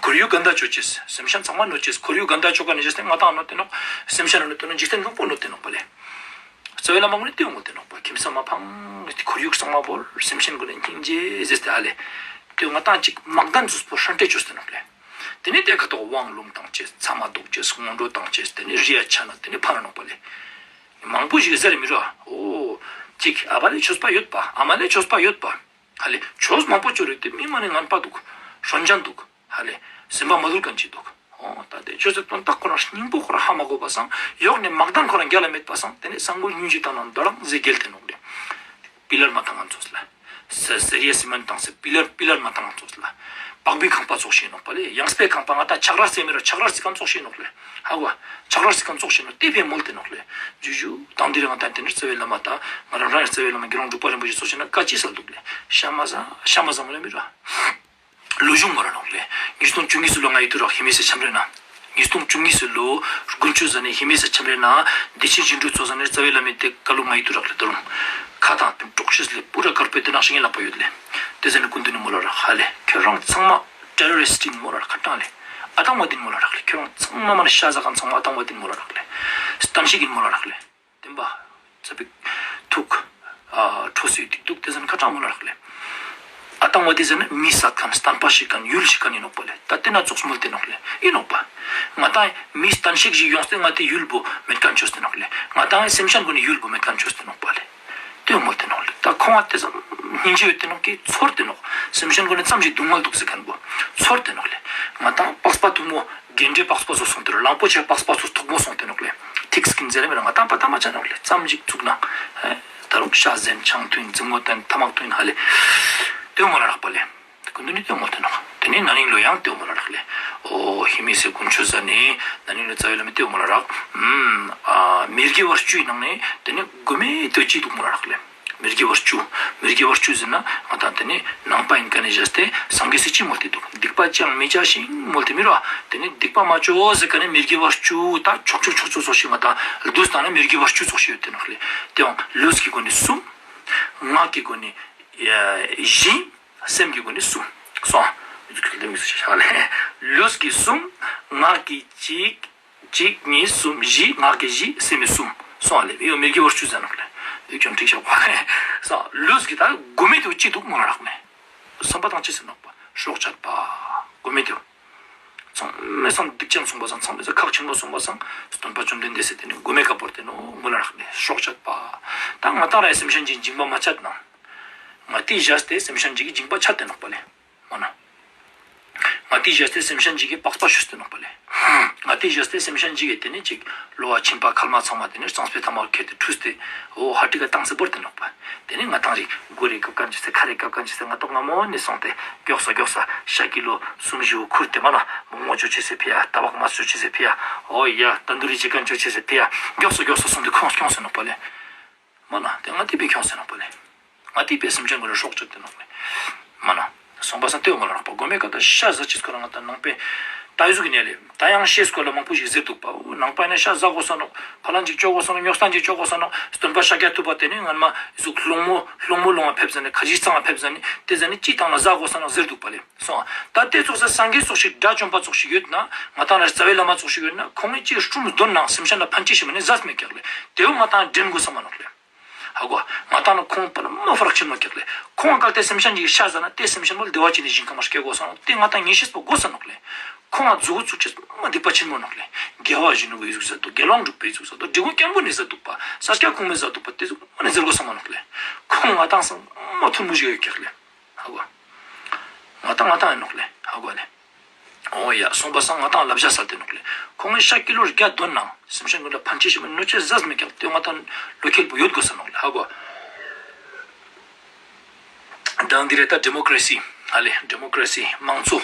ཁོར་ཡུག་གན་ད་ཆོ་ཅེས། སེམས་ཤན་ཚང་མ་ནོ་ཅེས། ཁོར་ཡུག་གན་ད་ཆོ་ག་ནས་བྱས་ཏེ་ང་དང་ནོ་དེ་ནོག་སེམས་ཤན་ནོ་དེ་ནོག་འཇིག་རྟེན་ལུག་པོ་ནོ་དེ་ནོག་པ་ལེ། རྩ་བའི་བླ་མ་ངོ་ནས་ལྟོས་ངོ་དེ་ནོག་པ། ཁྱིམ་ས་མ་ཕང་ཁོར་ཡུག་ཚང་མ་བོར་སེམས་ཤན་ཀུན་ནས་སྙིང་རྗེ་ཟེར་ཏེ་ཨ་ལེ། དེ་ང་དང་ཅིག་མག་དན་ཟུས་པོ་ཧྲན་ཏེ་ཆོས་དེ་ནོག་ལེ། དེ་ནས་དེ་ཁ་ཐོག་དབང་ལུང་བཏང་ཅེས། ཚ་མ་བཟློག་ཅེས། སྔོན་འགྲོ་བཏང་ཅེས། དེ་ནས་རི་ཡ་ཆ་ན་དེ་ནས་ཕ་ན་ནོག་པ་ལེ། མང་པོ་ཞིག་ཟེར་མི་རོ། འོ། ཅིག་ཨ་བ་ལེ་ཆོས་པ་ཡོད་པ། ཨ་མ་ལེ་ཆོས་པ་ཡོད་པ། ཧ་ལེ་ཆོས་མང་པོ་ཅོ་རེད་དེ་མི་མ་ནི་ངན་པ་འདུག་ཧྲོན་ཅན་འདུག་ཧ་ལེ་སེམས་པ་མ་དུལ་མཁན་ཅིག་འདུག་འོ་ད་དེ་ཆོས་སེ་དོན་དག་ཁོ་རང་སྙིང་པོ་ཁོ་རང་ཧ་མ་གོ་བ་སང་། ཡོག་ནས་མག་དན་ཁོ་རང་རྒྱ་ལ་མེད་པ་སང་། དེ་ནས་སང་གོ་ཉུང་ཅིག་བཏང་ན་འདོ་རང་ཟེ་རྒྱལ་དེ་ནོག་ལེ། པི་ལར་མ་བཏང་ང་ཚོས་ལ། ཟེ་ཟེ་རི་ཡ་སི་མན་བཏང་སེ་པི་ལར་པི་ལར་མ་བཏང་ང་ཚོས་ལ། པགས་པའི་ཁང་པ་ཙོགས་ཤིག་ནོག་པ་ལེ། ཡང་སྤེ་ཁང་པ་ང་ད་ཆག་ར་སེ་མི་ར་ཆག་ར་སི་ཁང་ཙོགས་ཤིག་ནོག་ལེ། ཧ་གོ། ཆག་ར་སི་ཁང་ཙོགས་ཤིག་ནོག་ལྟེ་ཕེ་མོལ་ཏེ་ནོག་ལེ། ཇུ་ཇུ་དང་དེ་རིང་ང་ད་དེ་འདྲ་རྩ་བའི་བླ་མ་ད་ང་རང་རང་རྩ་བའི་བླ་མ་དགེ་སློང་འབྲུག་པ་རིན་པོ་ཆེ་ཙོགས་ཤིག་ན་ཀ་ཅི་ས་འདུག་ལེ། ཤ་མ་ཟ་ཤ་མ་ཟ་མོ་ལེ་མི་ར། ལོ་གཞུང་མོ་ར་ནོག་ལེ། ཉིས་སྟོང་བཅུ་གཉིས་སུ་ལོ་ང་ཡི་དུ་རག་ཧི་མི་སེ་ཆམ་རེ་ན། ཉིས་སྟོང་བཅུ་གཉིས་སུ་ལོ་དགུན་ཆུ་ཟ་ནས་ཧི་མི་སེ་ཆམ་རེ་ན། བདེ་ཆེན་ཞིང་འབྲོག་ཚོ་ཟ་ནས་རྩ་བའི་བླ་མའི་དེ་ཀ་ལུ་ང་ཡི་དུ་རག་ལེ་དུ་རུང་། ཁ་དང་དེ་འབྲོག་ཤེས་ལེ་པུ་ར་དཀར་པོའི་དེ་ནག་ཤིང་ལག་པ་ཡོད་ལེ། དེ་ཟ་ནས་ཀུན་དུ་ནི་མོ་ལ་རག་ཧ་ལེ། ཁྱོད་རང་ཚང་མ་ཊེ་རོ་རི་སི་ཊི་ཡིན་མོ་ལ་རག་ཁ་གྲང་ལེ། ཨ་ཏང་བ་དིན་མོ་ལ་རག་ལེ། ཁྱོད་རང་ཚང་མ་མ་ནི་ཤ་ཟ་གང་ཚང་མ་ཨ་ཏང་བ་དིན་མོ་ལ་རག་ལེ། སྟན་ཤིག་ཡིན་མོ་ལ་རག་ལེ། བསྟན་པ། ཚ་པིག་ཐུག་ཨ་ཁྲོ་སི་ཏིག་ཏུག་དེ་ཟན་ཁ་གྲང་མོ་ལ་རག་ལེ། ཨ་ཏང་བ་དེ་ཟན་མི་ས་ཁན་སྟན་པ་ཤི་ཁན་ཡུལ་ཤི་ཁན་ཡིན་ནོག་པ་ལེ། ད་དེ་ན་ཙོགས་མོལ་ཏེ་ནོག་ལེ། ཡིན་ནོག་པ། ང་ཏང་མི་སྟན་ཤིག་ཞིག་ཡོངས་ཏེ་ང་དེ་ཡུལ་བོ་མེད་ཁན་ཆོས་ཏེ་ནོག་ལེ། ང་ཏང་སེམས་ཤན་གོ་ནི་ཡུལ་བོ་མེད་ཁན་ཆོས་ཏེ་ནོག་པ་ལེ། དེ་མོལ་ཏེ་ནོག་ལེ། ད་ཁོང་ང་དེ་ཙམ་སྙིང་རྗེ་ཡོད་དེ་ནོག་གི་ཚོར་ཏེ་ནོག་སེམས་ཤན་གོ་ནི་ཙམ་ཞིག་སྡུག་བསྔལ་འདུག་ཟེར་ཁན་བོ་ཚོར་ཏེ་ནོག་ལེ། ང་ཏང་པགས་པ་ཐུག་མོ། རྒན་འདྲེ་པགས་པ་ཚོ་སོང་དེ་རུ་གླང་པོ་ཆེ་པགས་པ་ཚོ་ཐུག་མོ་སོང་དེ་ནོག་ལེ། ཐིག་སྐིན་ཟེར་མེད་ན་ང་ཏང་པ་ཏ་མ་ཆ་ནོག་ལེ། ཙམ་ཞིག་ཚུགས་ན། ད་རུང་ཤ་ཟན་ཆང་ཐུན་རྫིང་མོ་ཏན་ཐ་མག་ཐུན་ཧ་ལེ། དེ་མོ་ལ་རག་པ་ལེ། ཀུན་ཏུ་ནི་དེ་མོ་དེ་ནོག་དེ་ནི་ན་ནིང་ལོ་ཡང་དེ་མོ་ལ་རག་ལེ། ཨོ་ཧི་མི་སེ་ཀུན་ཆུ་ཟ་ནི་ན་ནིང་ལོ་རྩ་བའི་བླ་མའི་དེ་མོ་ལ་རག་ཨ་མི་དགེ་བ་བཅུའི་ནང་ནས་དེ་ནི་དགོས་མེད་དེ་ཅི་འདུག་མོ་ལ་རག་ལེ། མི་དགེ་བ་བཅུ། མི་དགེ་བ་བཅུ་ཟེར་ན་ང་དང་དེ་ནི་ནང་པ་ཡིན་ཀ་ནས་བཞག་སྟེ་སངས་རྒྱས་སི་ཅི་མོལ་ཏེ་འདུག་སྡིག་པ་ཅང་མི་བྱ་ཞིང་མོལ་ཏེ་མི་རོ། དེ་ནི་སྡིག་པ་མ་བཅོ་ཟེར་ཀ་ནས་མི་དགེ་བ་བཅུ་ད་ཆོག་ཆོག་ཆོག་ཆོག་ཚོགས་ཤིག་ང་དང་བསྡུས་བཏང་ན་མི་དགེ་བ་བཅུ་ཚོགས་ཤིག་ཡོད་དེ་ནོག་ལེ། དེའང་ལུས་ཀྱི་སྒོ་ནས་གསུམ། ངག་གི་སྒོ་ནས་བཞི། སེམས་ཀྱི་སྒོ་ནས་གསུམ། སོང་། ལུས་ཀྱི་གསུམ། ངག་གི་གཅིག་གཅིག་གཉིས་གསུམ་བཞི། ངག་གི་བཞི། སེམས་ཀྱི་གསུམ། སོང་བ་ལེ། ཡོད་མི་དགེ་བ་བཅུ་ཟེར་ནོག་ལེ། ཡོད་ཀྱང་འགྲིག་ཤག་པ། སོང་། ལུས་ཀྱི་ད་དགོས་མེད་དུ་ཅི་འདུག་མོ་ལ་རག་མེད། བསམ་པ་དང་ཅི་ཟེར་ནོག་པ། སྲོག་གཅོད་པ། དགོས་མེད་དུ། ཚང་མས་སང་སྡིག་ཅན་སོང་པ་སང་ཚང་མས་ཁག་ཆེན་པོ་སོང་པ་སང་སྟོན་པ་བཅོམ་ལྡན་འདས་ཟེར་དེ་ནི་དགོས་མེད་ཀ་བོར་ཏེ་ནོག་མོ་ལ་རག་མེད། སྲོག་གཅོད་པ། ད་ང་དང་ར་སེམས་ཤན་གྱི་འཇིགས་པ་མ་ཆད་ན། ང་དེའི་བཞག་སྟེ་སེམས་ཤན་གྱི་འཇིགས་པ་ཆད་དེ་ནོག་པ་ལེ། མ་ན། ང་དེའི་བཞག་སྟེ་སེམས་ཤན་གྱི་པགས་པ་ཤུས་ཏེ་ནོག་པ་ལེ། ང་དེའི་བཞག་སྟེ་སེམས་ཤན་གྱི་དེ་ནི་ཅིག་གློ་བ་མཆིན་པ་མཁལ་མ་ཚང་མ་དེ་ནི་གཙང་སྤེ་ཐ་མར་ཁེལ་ཏེ་འཁྲུས་ཏེ་འོ་ཧ་ཏི་ཀ་བཏང་སེ་བོར་ཏེ་ནོག་པ། དེ་ནི་ང་དང་རིག་མགོ་རེ་བཀབ་མཁན་ཅི་ཟེར་ཁ་རེ་བཀབ་མཁན་ཅི་ཟེར་ང་ཏོག་ང་མོ་ནས་སོང་སྟེ་མགྱོགས་སོ་མགྱོགས་སོ་ཤ་ཀི་ལོ་གསུམ་བཞི་བོ་ཁུར་ཏེ་མ་ན་མོག་མོག་ཅོ་ཅི་ཟེར་ཕི་ཡ་ཏ་བག་མ་ཅོ་ཅི་ཟེར་ཕི་ཡ་འོ་ཡ་ཏན་དུ་རི་ཅི་ཀན་ཅོ་ཅི་ཟེར་ཕི་ཡ་མགྱོགས་སོ་མགྱོགས་སོ་སོང་སྟེ་ཁོང་སྐྱོང་སེ་ནོག་པ་ལེ། མ་ན་དེ་ང་དེ་པའི་ཁྱོང་སེ་ནོག་པ་ལེ། ང་དེ་པའི་སེམས་ཅན་ཀུན་ལ་སྲོག་གཅོད་དེ་ནོག་ལེ། མ་ན། སོང་པ་སང་ལྟོས་མོ་ལ་རག་པ་དགོས་མེད་ཀ་ད་ཤ་ཟ་ཅིག་ཁོ་རང་ང་ད་ནང་པའི་ད་ཡི་ཟུག་གི་ནས་ལེ། ད་ཡང་ཤེས་སྐོར་ལ་མང་པོ་ཞིག་ཟེར་འདུག་པ། འོ་ནང་པ་ཡིན་ན་ཤ་ཟ་དགོས་ས་ནོག་ཕ་ལང་ཅིག་བཅོ་དགོས་ས་ནོག་སྨྱོ་སྟངས་ཅིག་བཅོ་དགོས་ས་ནོག་སྟོན་པ་ཤཱཀྱ་ཐུབ་པ་དེ་ནི་སྔན་མ་ཟུག་སློང་མོ་སློང་མོ་སློང་བ་ཕེབས་ཟ་ནི་ཁ་ཅིག་གཙང་བ་ཕེབས་ཟ་ནི་དེ་ཟ་ནི་ཅིག་དང་ལ་ཟ་དགོས་ས་ནོག་ཟེར་འདུག་པ་ལེ། སོང་། ད་དེ་ཚོགས་སེ་སངས་རྒྱས་ཚོགས་ཤིག་དགྲ་བཅོམ་པ་ཚོགས་ཤིག་ཡོད་ན་ང་དང་ལ་རྩ་བའི་བླ་མ་ཚོགས་ཤིག་ཡོད་ན་ཁོང་ངས་ཅིག་སྲུང་འདོན་ནང་སེམས་ཅན་ལ་ཕན་ཅི་ཞིག་མ་ནི་ཟ་མེད་ཀྱག་ལེ། དེ་བོ་ང་དང་འདྲེན་དགོས་ས་མ་ནོག་ལེ། ཧ་གོ། ང་དང་ནི་ཁོང་པ་ལ་མ་ཧྥ་རག་ཆེན་མོ་ཀྱག་ལེ། ཁོང་ང་གལ་ཏེ་སེམས་ཅན་གྱི་ཤ་ཟ་ན་དེ་སེམས་ཅན་མོ་བདེ་བ་ཅན་ནི་ཞིང་ཁམས་སྐྱེ་དགོས་ས་ནོག་དེ་ང་དང་ངེས་ཤེས་པོ་དགོས་ས་ནོག་ལེ། ཁོང་ང་མཛུ་གུ་བཙུགས་ཆེས་མ་སྡིག་པ་ཆེན་མོ་ནོག་ལེ། དགེ་བ་བཞི་ནོ་གི་ཡུག་ཟ་འདུག་དགེ་སློང་འབྲུག་པའི་ཡུག་ཟ་འདུག་འབྲི་གུང་སྐྱབས་མགོན་ནི་ཟ་འདུག་པ། ས་སྐྱ་གོང་མའི་ཟ་འདུག་པ་དེ་ཟུག་མ་ནི་ཟེར་དགོས་ས་མ་ནོག་ལེ། ཁོང་ང་དང་སང་མ་ཐུན་མོ་ཞིག་ཡོད་ཀྱག་ལེ། ཧ་གོ། ང་དང་ང་དང་ཡིན་ནོག་ལེ། ཧ་གོ་ལེ། འོ་ཡ། སོང་པ་སང་ང་དང་ལབ་བྱ་ས་དེ་ནོག་ལེ། ཁོང་ངས་ཤ་ཀི་ལོ་བརྒྱ་འདོན་ནང་སེམས་ཅན་ཀུན་ལ་ཕན་ཆེ་ཞིག་མིན་ནོ་ཆེ་ཟ་མེད་ཀྱང་དེ་ང་དང་ལོ་ཁེལ་པོ་ཡོད་དགོས་ས་ནོག་ལེ། ཧ་གོ། དང་འདི་རེད་ད་ཌེ་མོ་ཀ་རེ་སི། ཧ་ལེ་ཌེ་མོ་ཀ་རེ་སི་དམངས་གཙོ་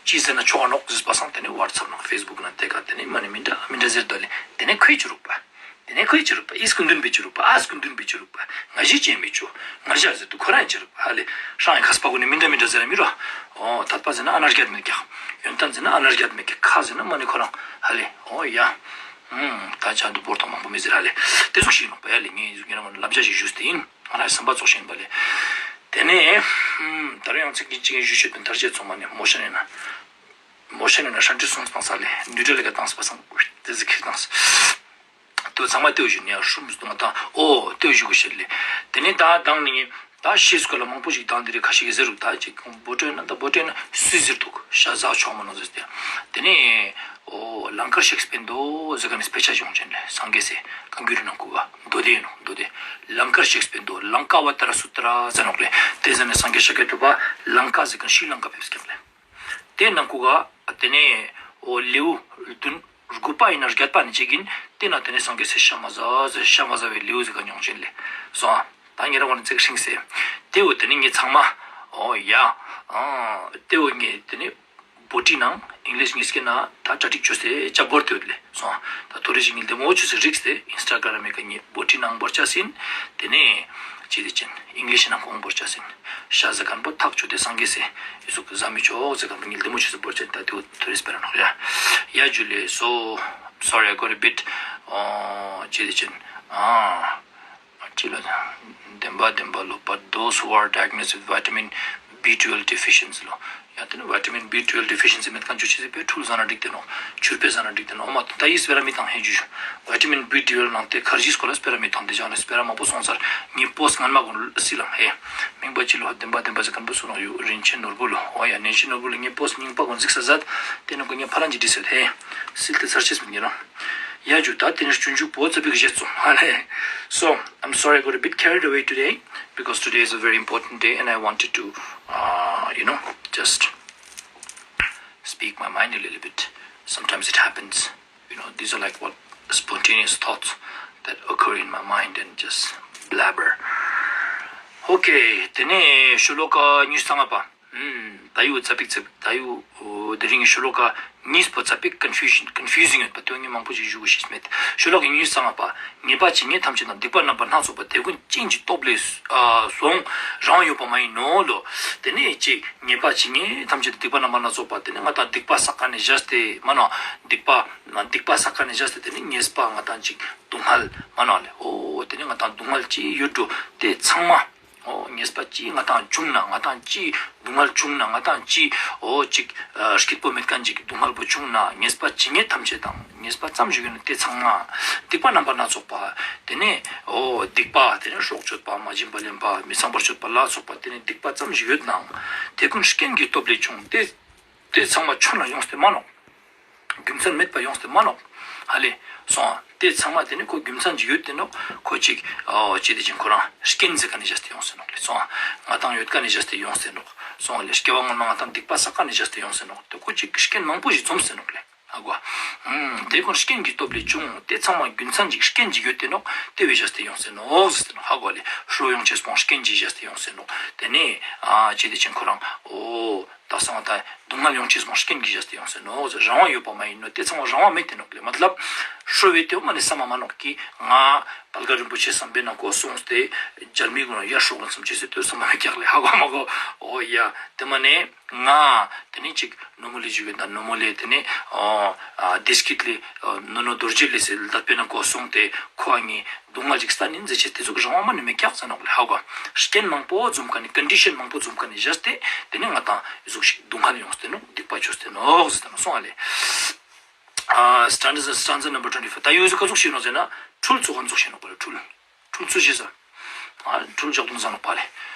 ཅི་ཟེར་ན་ཆོག་ནོག་ཟེར་པ་སང་དེ་ནས་ཝ་ཊི་སབ་ནང་ཕེ་སི་བུག་ནང་དེ་ག་དེ་ནས་མ་ནི་མི་འདྲ་མི་འདྲ་ཟེར་དོ་ལེ། དེ་ནས་ཁོས་ཅི་རུག་པ། དེ་ནས་ཁོས་ཅི་རུག་པ། ཨི་སྐུ་མདུན་པའི་ཅི་རུག་པ། ཨ་སྐུ་མདུན་པའི་ཅི་རུག་པ། ང་ཞིག་ཅན་མི་ཆོ། ང་ཞག་ཟེར་དུ་ཁོ་རང་ཅི་རུག་པ། ཧ་ལེ། ཧྲང་ཡི་ཁ་སྤ་གུ་ནི་མི་འདྲ་མི་འདྲ་ཟེར་མི་རོ། ཨོ་ཐད་པ་ཟེར་ན་ཨ་ན་རྒྱ་མེད་ཀྱག་ཡོན་ཏན་ཟེར་ན་ཨ་ན་རྒྱ་མེད་ཀྱག་ཁ་ཟེར་ན་མ་ནི་ཁོ་རང་ཧ་ལེ། ཨོ་ཡ། ད་ཆ་འདུག་པོར་དང་མང་པོ་མི་ཟེར་ཧ་ལེ། དེ་ཟུག་ཞིག་ཡིན་ནོག་པ་ཡ་ལེ། ངས་ངས་རང་ལབ་བྱ་ཞིག་ཞུས་ཏེ་ཡིན། ང་རང་བསམ་པ་ཙོགས་ཤིག་ཡིན་པ་ལེ། དེ་ནས་ད་རུང་ཡང་ཚིག་གཅིག་གཅིག་ཞུ་ཤོད་པའི་མཐར་བྱེད་ཚང་མ་ནས་མོ་ཤ་ནས་ན། མོ་ཤ་ནས་ན་ཧྲན་ཏི་སོང་སྟངས་ས་ལེ། ནུས་ཏྲ་ལེ་ག་སྟངས་པ་སང་དེ་ཟིག་ཁེར་སྟངས། དེ་ཚང་མ་ལྟོས་ཞུ་ནས་ཧྲུམ་སྟོང་དང་ཨོ་ལྟོས་ཞུ་གི་ཤེར་ལེ། དེ་ནས་ད་དང་ནི་ད་ཤེས་སྐོར་ལ་མང་པོ་ཞིག་དང་དེ་རིགས་ཁ་ཤས་ཀྱི་ཟེར་རུག་ད་ཅིག་བོ་ཏྲེ་ན་ད་བོ་ཏྲེ་ན་སུས་ཟེར་འདུག་ཤ་ཟ་ཆོག་མ་ནོ་ཟེར་ཏེ། དེ་ནས་ཨོ་ལང་ཀར་ཤེག་སྤེན་དོ་ཟེར་ག་ནས་དཔེ་ཆ་བྱུང་ཅན་ལེ། སངས་རྒྱས་སེ་གང་གུ་རི་ནང་ཁུ་ག་མདོ་སྡེ་ཡིན་ནོ་མདོ་སྡེ། ལང་ཀར་ཤེག་སྤེན་དོ་ལང་ཀ་བ་ཏ་ར་སུ་ཏ་ར་ཟེར་ནོག་ལེ། དེ་ཟེར་ནས་སངས་རྒྱས་ཤཱཀྱ་ཐུབ་པ་ལང་ཀ་ཟེར་ག་ནས་ཤྲི་ལང་ཀ་ཕེབས་སྐྱབས་ལེ། དེ་ནང་ཁུ་ག་དེ་ནས་ཨོ་ལེའུ་བདུན་དགུ་པ་ཡིན་ན་བརྒྱད་པ་ནས་བྱེད་ཀྱིན་དེ་ན་དེ་ནས་སངས་རྒྱས་སེ་ཤ་མ་ཟ་ཟེར་ཤ་མ་ཟ་བའི་ལེའུ་ཟེར་ག་མྱོང་ཅན་ལེ། སོང་ཨ། ད་ངེད་རང་བ་ནས་ཚིག་ཧྲིང་སེ། དེ་འོ་དེ་ནས་ངེད་ཚང་མ་ཨོ་ཡ་ཨ་དེ་འོ་ངེད་དེ་ནས་བོ་ཏྲི་ནང་ཨིང་ལིཤ་ངེད་སྐད་ན་ད་གྲ་སྒྲིག་བྱོས་སེ་ཅག་བོར་དེ་འོ་དེ་ལེ། སོང་ཨ། ད་ཐོ་རེ་ཞིག་ངེད་ལྡེ་མོ་བྱོས་སེ་རིགས་སེ་ཨིན་སི་ཊ་གྷ་རམ་མེ་ཀ་ངེད་བོ་ཏྲི་ནང་བོར་ཆ་སིན། དེ་ནས་ཅི་དེ་ཅན་ཨིང་ལིཤ་ནང་ཁོང་བོར་ཆ་སིན། ཤ་ཟ་མཁན་པོ་ཐག་ཆོད་དེ་སངས་རྒྱས་སེ་ཨི་ཟུག་ཟ་མི་ཆོག་ཟེར་མཁན་པོ་ངེད་ལྡེ་མོ་བྱོས་སེ་བོར་ཆ་ད་དེ་འོ་ཐོ་རེ་སྤེ་ར་ནོག་ཡ། ཡ་ཇུ་ལེ། So sorry, I got a bit ཨོ་ཅི་དེ་ཅན་ཨ་ཅི་ལ་བདེན་པ་བདེན་པ་ལོ། But those who are diagnosed with vitamin B twelve deficiency ལོ། ཡང་དེ་ནི་vitamin B twelve deficiency མེད་མཁན་ཆུ་ཆི་ཟིག་པའི་འཕྲུལ་ཟ་ན་འགྲིག་དེ་ནོ། ཆུར་པའི་ཟ་ན་འགྲིག་དེ་ནོ། ཨོ་མ་ད་ཡིས་སྤེ་ར་མི་བཏང་ཧེ་ཇུ། Vitamin B twelve ནང་དེ་ཁར་ཇིས་སྐོར་ལ་སྤེ་ར་མི་བཏང་དེ་ཅང་ནི་སྤེ་ར་མང་པོ་སོང་ཚར། ངའི་པོ་སི་སྔན་མ་གོང་སི་ལང་ཧེ། མིང་པ་ཅི་ལོ་བདེན་པ་བདེན་པ་ཟེར་མཁན་པོ་སུ་ནང་ཡོད། རིན་ཆེན་ནོར་བུ་ལོ། ཨོ་ཡ་རིན་ཆེན་ནོར་བུ་ལོ་ངའི་པོ་སི་རྙིང་པ་གོང་གཟིགས་ས་ཟད། དེ་ནི་ཁོ་ངའི་ཕ་རན་གྱི་འདྲི་སེ་ཧེ། སིལ་དེ་ཚར་ཆེས་མི་ཉེ་རང་། ཡ་ཇུ་ད་དེ་ནི་སྤྱོད་འཇུག་པོ་ཙ་པིག་བཞེས་སོང་ཧ་ལེ། So I'm sorry, I got a bit carried away today because today is a very important day and I wanted to, uh, you know, just speak my mind a little bit. Sometimes it happens. You know, these are like what spontaneous thoughts that occur in my mind and just blabber. Okay, དེ་ནས་ཤོ་ལོ་ཀ་ཉི་ཤུ་རྩ་ལྔ་པ། ད་ཡོད་ཙ་པིག་ཙ་པིག་ད་ཡོད། དེ་རིང་གི་ཤོ་ལོ་ཀ་གཉིས་པོ་ཙ་པིག་ཀོན་ཕུ་ཤན་ཀོན་ཕུ་ཟིང་ཡོད་པ་དོན་ངས་མང་པོ་ཞིག་ཞུ་དགོས་ཤེས་མེད། ཤོ་ལོ་ཀ་ཉི་ཤུ་རྩ་ལྔ་པ། ཉེས་པ་ཇི་སྙེད་ཐམས་ཅད་དང་སྡིག་པ་རྣམ་པ་སྣ་ཚོགས་པ་དེ་ཀུན་རྐྱེན་གྱི་སྟོབས་ལས་སོང་རང་ཡོད་པ་མ་ཡིན་ནོ་ལོ། དེ་ནས་ཅིག་ཉེས་པ་ཇི་སྙེད་ཐམས་ཅད་དང་སྡིག་པ་རྣམ་པ་སྣ་ཚོགས་པ་དེ་ནས་ང་དང་སྡིག་པ་བསགས་མཁན་ནས་བཞག་སྟེ་མ་ནོ། སྡིག་པ་སྡིག་པ་བསགས་མཁན་ནས་བཞག་སྟེ་དེ་ནས་ཉེས་པ་ང་དང་ཅིག་སྡུག་བསྔལ་མ་ནོ་ལེ། ཨོ་དེ་ནས་ང་དང་སྡུག་བསྔལ་ཅི་ཡོད་འགྲོ་དེ་ཚང་མ། ཨོ་ཉེས་པ་ཅི་ང་དང་བྱུང་ན་ང་དང་ཅི་སྡུག་བསྔལ་བྱུང་ན་ང་དང་ཅི་ཨོ་ཅིག་ཨ་སྐྱིད་པོ་མེད་མཁན་ཅིག་སྡུག་བསྔལ་པོ་བྱུང་ན་ཉེས་པ་ཇི་སྙེད་ཐམས་ཅད་དང་ཉེས་པ་ཙམ་ཞིག་ཡོད་ན་དེ་ཚང་མ། སྡིག་པ་རྣམ་པ་སྣ་ཚོགས་པ། དེ་ནས་ཨོ་སྡིག་པ་དེ་ནས་སྲོག་གཅོད་པ་མ་བྱིན་པ་ལེན་པ་མི་ཚངས་པར་སྤྱོད་པ་ལ་སོགས་པ་དེ་ནས་སྡིག་པ་ཙམ་ཞིག་ཡོད་ནའང་དེ་ཀུན་རྐྱེན་གྱི་སྟོབས་ལས་བྱུང་སྟེ། དེ་ཚང་མ་ཆོད་ན་ཡོངས་ཏེ་མ་ནོག་རྒྱུ་མཚན་མེད་པ་ཡོངས་ཏེ་མ་ནོག་ཧ་ལེ། སོང་ཨ། དེ་ཚང་མ་དེ་ནི་ཁོ་རྒྱུ་མཚན་ཅིག་ཡོད་དེ་ནོག་ཁོ་ཅིག་ཨོ་ཅི་དེ་ཅིག་ཁོ་རང་རྐྱེན་ཟེར་ག་ནས་བཞག་སྟེ་ཡོངས་ཏེ་ནོག་ལེ། སོང་ཨ། ང་དང་ཡོད་ག་ནས་བཞག་སྟེ་ཡོངས་ཏེ་ནོག་སོང་ཨ་ལེ། སྐྱེ་བ་སྔོན་མ་ང་དང་སྡིག་པ་བསགས་ག་ནས་བཞག་སྟེ་ཡོངས་ཏེ་ནོག་དེ་ཁོ་ཅིག་རྐྱེན་མང་པོ་ཞིག་འཛོམས་ཏེ་ནོག་ལེ། ཧ་གོ། ཨུམ། དེ་ཀུན་རྐྱེན་གྱི་སྟོབས་ལས་བྱུང་། དེ་ཚང་མ་རྒྱུ་མཚན་ཅིག་རྐྱེན་ཅིག་ཡོད་དེ་ནོག་དེ་བས་བཞག་སྟེ་ཡོངས་ཏེ་ནོག་ཟེར་ཏེ་ནོག་ཧ་གོ་ལེ། ཧྲོ་ཡོང་ཅེས་སྤོང་རྐྱེན་ཅིག་བཞག་སྟེ་ཡོངས་ཏེ་ནོག་དེ་ནས་ཨ་ཅི་དེ་ཅན་ཁོ་རང་ཨོ་ད་སང་ད་སྡུག་བསྔལ་ཡོང་ཅེས་སྤོང་རྐྱེན་གྱིས་བཞག་སྟེ་ཡོངས་ཏེ་ནོག་ཟེར། རང་དབང་ཡོད་པ་མ་ཡིན་ནོ་དེ་ཚང་མ་རང་དབང་མེད་དེ་ནོག་ལེ། མ་ལབ་ཧྲོ་བའི་དེ་མ་ནི་ས་མ་མ་ནོག་གི་ང་བལ་ག་རིན་པོ་ཆེ་བསམ་པའི་ནང་གོ་སོང་སྟེ་རྒྱལ་མི་ཀུན་ཡར་ཧྲོ་གོ་སམ་ཅེས་སེ་དོ་ས་མ་མེད་ཀྱག་ལེ། ཧ་གོ་མ་གོ། ཨོ་ཡ་དེ་མ་ནི། ང་དེ་ནས་ཅིག་ནོ་མོ་ལི་ཇུ་གི་ད་ནོ་མོ་ལི་དེ་ནས་ཨ་བདེ་སྐྱིད་ལི་ནོ་ནོ་རྡོ་རྗེ་ལི་སེ་ལ་དཔེར་ན་གོ་སོང་སྟེ་ཁོ་ཨ་ནི་སྡུག་བསྔལ་ཅིག་ས་ནི་མཛད་ཅེས་དེ་ཚོ་གི་རང་དབང་མ་ནི་མེད་ཀྱག་ཟེར་ནོག་ལེ། ཧ་གོ། རྐྱེན་མང་པོ་འཛོམས་ཀ་ནི་ཀོན་ཌི་ཤན་མང་པོ་འཛོམས་ཀ་ནི་བཞག་སྟེ་དེ་ནས་ང་དང་ཟུག་ཞིག་སྡུག་བསྔལ་ཡོངས་ཏེ་ནོག་སྡིག་པ་ཆོས་ཏེ་ནོག་ཟེར་ཏེ་ནོག་སོང་ཨ་ལེ། ཨ་stanza, stanza number twenty-four. ད་ཡོད་ཟེར་ག་ཟུག་ཞིག་ནོག་ཟེར་ན་འཕྲུལ་ཚོགས་ག་ཟུག་ཞིག་ནོག་པ་ལེ། འཕྲུལ། འཕྲུལ་ཚོགས་ཞེས་ཟེར། ཨ་འཕྲུལ་ལྕགས་དུང་ཟེར་ནོག་པ་ལེ།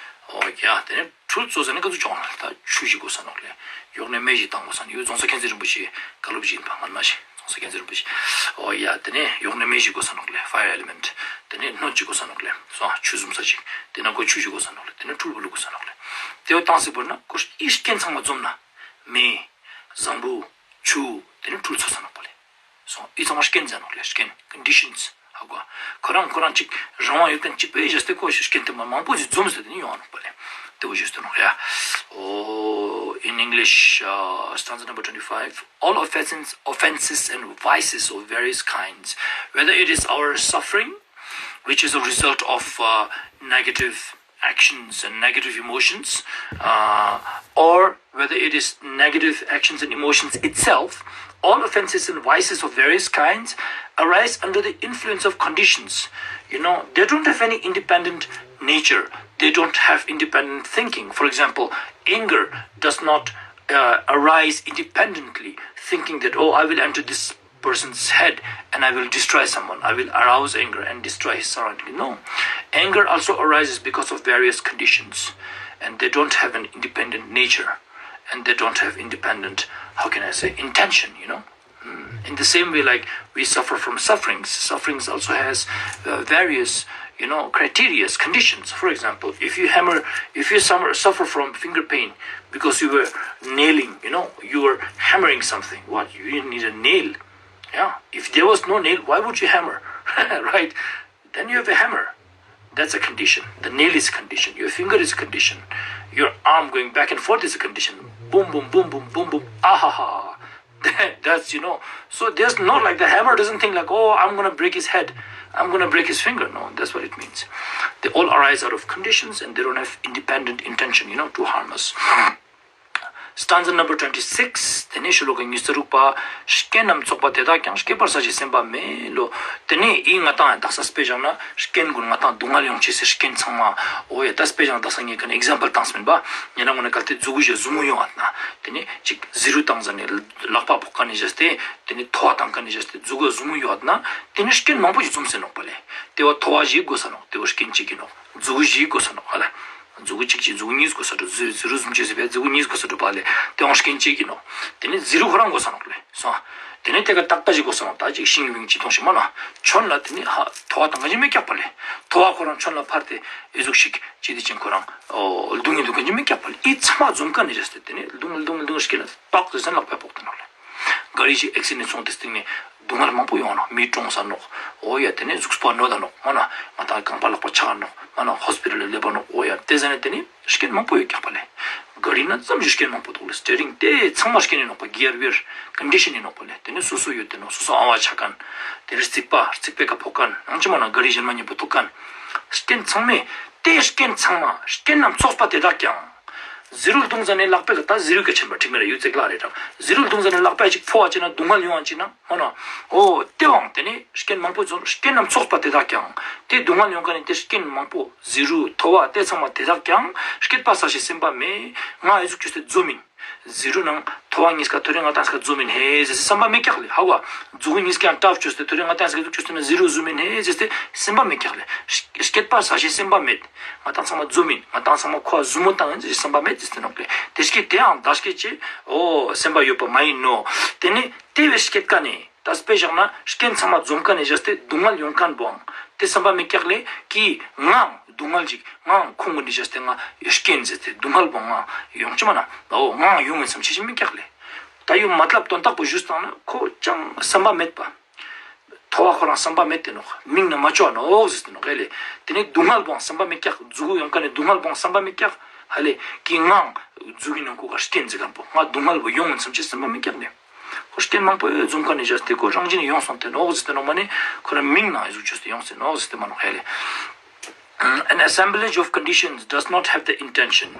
ཨོ་ཡ་དེ་ནས་འཕྲུལ་ཚོགས་ཟེར་ནས་ག་ཚོད་ཅོག་ན་ད་ཆུ་ཞིག་དགོས་ས་ནོག་ལེ། ཡོག་ནས་མེ་ཞིག་བཏང་དགོས་ས་ནི་ཡོད། རྫོང་སར་མཁྱེན་བརྩེ་རིན་པོ་ཆེ་བཀའ་སློབ་ཞིག་ཡིན་པ་སྔན་མ་ཞིག་རྫོང་སར་མཁྱེན་བརྩེ་རིན་པོ་ཆེ། ཨོ་ཡ་དེ་ནས་ཡོག་ནས་མེ་ཞིག་དགོས་ས་ནོག་ལེ། ཕ་ཡར་ཨེ་ལི་མེན་ཊི། དེ་ནས་སྣོད་ཅིག་དགོས་ས་ནོག་ལེ། སོང་ཆུ་བཟུམ་ས་ཅིག་དེ་ན་ཁོ་ཆུ་ཞིག་དགོས་ས་ནོག་ལེ། དེ་ནས་འཕྲུལ་བུ་ལུ་དགོས་ས་ནོག་ལེ། དེ་བ་བཏང་སྲིད་བོར་ན་ཁོ་ཨི་རྐྱེན་ཚང་མ་འཛོམས་ན་མེ། བཟང་པོ། ཆུ། དེ་ནས་འཕྲུལ་ཚོགས་ས་ནོག་པ་ལེ། སོང་ཨི་ཚང་མ་རྐྱེན་ཟེར་ནོག་ལེ། རྐྱེན་ཀོན་ཌི་ཤན་སི། ཧ་གོ། ཁོ་རང་ཁོ་རང་གཅིག་རང་དབང་ཡོད་མཁན་གཅིག་པོས་བཞག་སྟེ་ཁོ་རྐྱེན་དེ་མ་མང་པོ་ཞིག་འཛོམས་ཟེར་ཏེ་ནི་ཡོང་བ་ནོག་པ་ལེ། དེ་བོ་ཞུས་ཏེ་ནོག་ཡ། Oh, in English, uh, stanza number twenty-five. All offenses, offenses and vices of various kinds, whether it is our suffering, which is a result of uh, negative actions and negative emotions, uh, or whether it is negative actions and emotions itself, all offenses and vices of various kinds arise under the influence of conditions. You know, they don't have any independent nature, they don't have independent thinking. For example, anger does not uh, arise independently, thinking that, oh, I will enter this person's head and I will destroy someone. I will arouse anger and destroy his surrounding. No. Anger also arises because of various conditions, and they don't have an independent nature, and they don't have independent, how can I say, intention, you know? Mm. In the same way, like, we suffer from sufferings, sufferings also has uh, various, you know, criterias, conditions. For example, if you hammer, if you suffer, suffer from finger pain because you were nailing, you know, you were hammering something. What? You didn't need a nail. Yeah. If there was no nail, why would you hammer? Right? Then you have a hammer. That's a condition. The nail is a condition. Your finger is a condition. Your arm going back and forth is a condition. Boom, boom, boom, boom, boom, boom. Ah ha ha. That's, you know. So there's not like the hammer doesn't think like, oh, I'm gonna break his head. I'm gonna break his finger. No, that's what it means. They all arise out of conditions and they don't have independent intention, you know, to harm us. Stanza number twenty six. དེ་ནས་ཤོ་ལོ་ཀ་ཉི་ཤུ་རྩ་དྲུག་པ། རྐྱེན་རྣམས་ཚོགས་པ་དེ་དག་ཀྱང་། བསྐྱེད་པར་བྱ་ཞེས་སེམས་པ་མེད་ལོ། དེ་ནས་ཨི་ང་ཏང་དག་ས་དཔེ་བཞག་ན་རྐྱེན་ཀུན་ང་ཏང་སྡུག་བསྔལ་ཡོང་ཆེད་སའི་རྐྱེན་ཚང་མ། འོ་ཡ་ད་དཔེ་བཞག་ན་དག་ས་ངས་ག་ནས་ཨིག་ཛམ་པལ་བཏང་སྨིན་པ། ཉེ་རང་ངོ་ན་གལ་ཏེ་མཛུ་གུ་ཞིག་ཟུག་མོ་ཡོང་བ་ན། དེ་ནས་ཅིག་ཟི་རུ་བཏང་ཟ་ནས་ལག་པ་ཕོག་ཀ་ནས་བཞག་སྟེ། དེ་ནས་ཐོ་བ་བཏང་ཀ་ནས་བཞག་སྟེ་མཛུ་གུ་ཟུག་མོ་ཡོང་བ་ན། དེ་ནས་རྐྱེན་མང་པོ་ཞིག་འཛོམས་སེ་ནོག་པ་ལས། དེ་བ་ཐོ་བ་ཞིག་དགོས་ས་ནོག་དེ་བ་རྐྱེན་གཅིག་གི་ནོག་མཛུ་གུ་བཞི་དགོས་ས་ནོག་ཧ་ལ། མཛུ་གུ་གཅིག་གཅིག་མཛུ་གུ་གཉིས་དགོས་ས་འགྲོ། ཟི་ཟི་རུ་ཟུམ་བཅས་ཟེར་བའི་མཛུ་གུ་གཉིས་དགོས་ས་འགྲོ་པ་ལས་དེ་འོང་རྐྱེན་གཅིག་གི་ནོག་དེ་ནས་ཟི་རུ་ཁོ་རང་དགོས་ས་ནོག་ལས་སོང་། དེ་ནས་དེ་ག་ཏག་ཏག་ཅིག་དགོས་ས་ནོག་ད་ཅིག་ཤིང་བིང་ཅིག་གཏོང་ཞིག་མ་ན་ཆོན་ལ་དེ་ནས་ཧ་ཐོ་བ་དང་ག་ཅིག་མི་སྐྱག་པ་ལས་ཐོ་བ་ཁོ་རང་ཆོན་ལ་ཕར་དེ་ཨེ་ཟུག་ཤིག་ཅི་དེ་ཅན་ཁོ་རང་ཨོ་ལྡུང་ངེ་འདུག་ག་ཅིག་མི་སྐྱག་པ་ལས་ཨི་ཚང་མ་འཛོམས་ཀ་ནས་རེད་ཟེར། དེ་ནས་ལྡུང་ལྡུང་ལྡུང་ཤིག་ལ་ཏག་ཏག་ཟེར་ལག་པས་ཕོག་དེ་ནོག་ལས། ག་རི་ཞིག་ཨེག་སི་ཌེན་ཊི་སོང་དེ་སྟེང་ནས་སྡུག་བསྔལ་མང་པོ་ཡོང་ནོག་མི་གྲོངས་ས་ནོག་འོ་ཡ་དེ་ནས་གཟུགས་པོ་གནོད་ད་ནོག་མ་ན་ང་ད་རྐང་པ་ལག་པ་ཆག་ནོག་མ་ན་ཧོ་སི་པི་ཊལ་ལ་སླེབས་པ་ནོག་འོ་ཡ་དེ་ཟ་ནས་དེ་ནས་རྐྱེན་མང་པོ་ཡོད་ཀྱག་པ་ལས། ག་རི་ན་ཙམ་ཞིག་རྐྱེན་མང་པོ་འདུག་ལས། སི་ཊི་ཡ་རིང་དེ་ཚང་མ་རྐྱེན་ཡིན་ནོག་པ། གི་ཡར་ཝེར་ཀོན་ཌི་ཤན་ཡིན་ནོག་པ་ལས། དེ་ནས་སོ་སོ་ཡོད་དེ་ནོག་སོ་སོ་ཨ་བ་ཆག་མཁན། དེ་ནས་རྩིག་པ་རྩིག་པའི་ཀ་ཕོག་མཁན། ཡང་ཅི་མ་ན་ག་རི་གཞན་མ་ཉེ་པོ་ཐུག་མཁན། རྐྱེན་ཚང་མས་དེ་རྐྱེན་ཚང་མ་རྐྱེན་རྣམས་ཚོགས་པ་དེ་དག་ཀྱང་། ཟི་རུ་ལྡུང་ཟ་ནས་ལག་པས་ལ་ད་ཟི་རུ་ག་ཆེན་པ་ཁྲིག་མེ་ར་ཡོད་ཙེག་ལ་རེད་དྲ། ཟི་རུ་ལྡུང་ཟ་ནས་ལག་པས་ཅིག་ཕོ་བ་ཅིག་ན་སྡུག་བསྔལ་ཡོང་བ་ཅིག་ན་མ་ན། ཨོ་དེ་བའང་དེ་ནས་རྐྱེན་མང་པོ་འཛོམས། རྐྱེན་རྣམས་ཚོགས་པ་དེ་དག་ཀྱང་། དེ་སྡུག་བསྔལ་ཡོང་མཁན་ནི་དེ་རྐྱེན་མང་པོ་ཟི་རུ་ཐོ་བ་དེ་ཚང་མ་དེ་དག་ཀྱང་བསྐྱེད་པར་བྱ་ཞེས་སེམས་པ་མེད། ང་ཨེ་ཟུག་ཅོས་ཏེ་འཛོམས་མིན། ཟི་རུ་ནང་ཐོ་བ་གཉིས་ཀ་ཐོ་རེ་ང་ཏང་སྐད་འཛོམས་མིན་ཧེ་ཟེར་སེ་བསམ་པ་མེད་ཀྱག་ལེ། ཧ་གོ། མཛུ་གུ་གཉིས་ཀ་ཡང་ཏབ་ཅོས་ཏེ་ཐོ་རེ་ང་ཏང་སྐད་ཟུག་ཅོས་ཏེ་ན་ཟི་རུ་ཟུམ་མིན་ཧེ་ཟེར་ཏེ་སེམས་པ་མེད་ཀྱག་ལེ། བསྐྱེད་པར་བྱ་ཞེས་སེམས་པ་མེད། ང་ཏང་ཚང་མ་འཛོམས་མིན། ང་ཏང་ཚང་མ་ཁོ་ཟུ་མོ་བཏང་ཡིན་ཟེར་སེམས་པ་མེད་ཟེར་ཏེ་ནོག་ལེ། དེ་སྐད་དེའང་བདག་སྐད་ཅེས་ཨོ་སེམས་པ་ཡོད་པ་མ་ཡིན་ནོ། དེ་ནི་དེ་བས་སྐད་ཀ་ནས། ད་དཔེ་བཞག་ན་རྐྱེན་ཚང་མ་འཛོམས་ཀ་ནས་བཞག་སྟེ་སྡུག་བསྔལ་ཡོང་མཁན་པོའང་དེ་བསམ་པ་མེད་ཀྱག་ལེ། ཀི་ངའང་སྡུག་བསྔལ་ཅིག་ངའང་ཁོང་གི་འདི་བཞག་སྟེ་ང་རྐྱེན་ཟེར་ཏེ་སྡུག་བསྔལ་པོ་ང་ཡོང་ཅི་མ་ན་ཨོ་ངའང་ཡོང་ངེས་བསམ་ཆེ་ཞིག་མེད་ཀྱག་ལེ། ད་ཡོད་མ་ལབ་དོན་དག་པོ་ཞུས་བཏང་ན་ཁོ་ཅང་བསམ་པ་མེད་པ། ཐོ་བ་ཁོ་རང་བསམ་པ་མེད་དེ་ནོག་མིང་ན་མ་ཅོ་ནོག་ཟེར་ཏེ་ནོག་ཨེ་ལེ། དེ་ནས་སྡུག་བསྔལ་པོའང་བསམ་པ་མེད་ཀྱག་མཛུ་གུ་ཡོང་ཀ་ནས་སྡུག་བསྔལ་པོའང་བསམ་པ་མེད་ཀྱག་ཧ་ལེ། ཀི་ངའང་མཛུ་གུ་ནང་ཁུག་ག་རྐྱེན་ཟེར་མཁན་པོ་ང་སྡུག་བསྔལ་པོ་ཡོང་ངེས་བསམ་ཆེ་བསམ་པ་མེད་ཀྱག་ལེ། ཁོ་རྐྱེན་མང་པོ་འཛོམས་ཀ་ནས་བཞག་སྟེ་ཁོ་རང་བཞིན་ནས་ཡོང་སོང་སྟེ་ནོག་ཟེར་ཏེ་ནོག་མ་ནི་ཁོ་རང་མིང་ནང་ཟུག་ཅོས་ཏེ་ཡོང་སྟེ་ནོག་ཟེར་ཏེ་མ་ནོག་ཧེ་ལེ། An assemblage of conditions does not have the intention.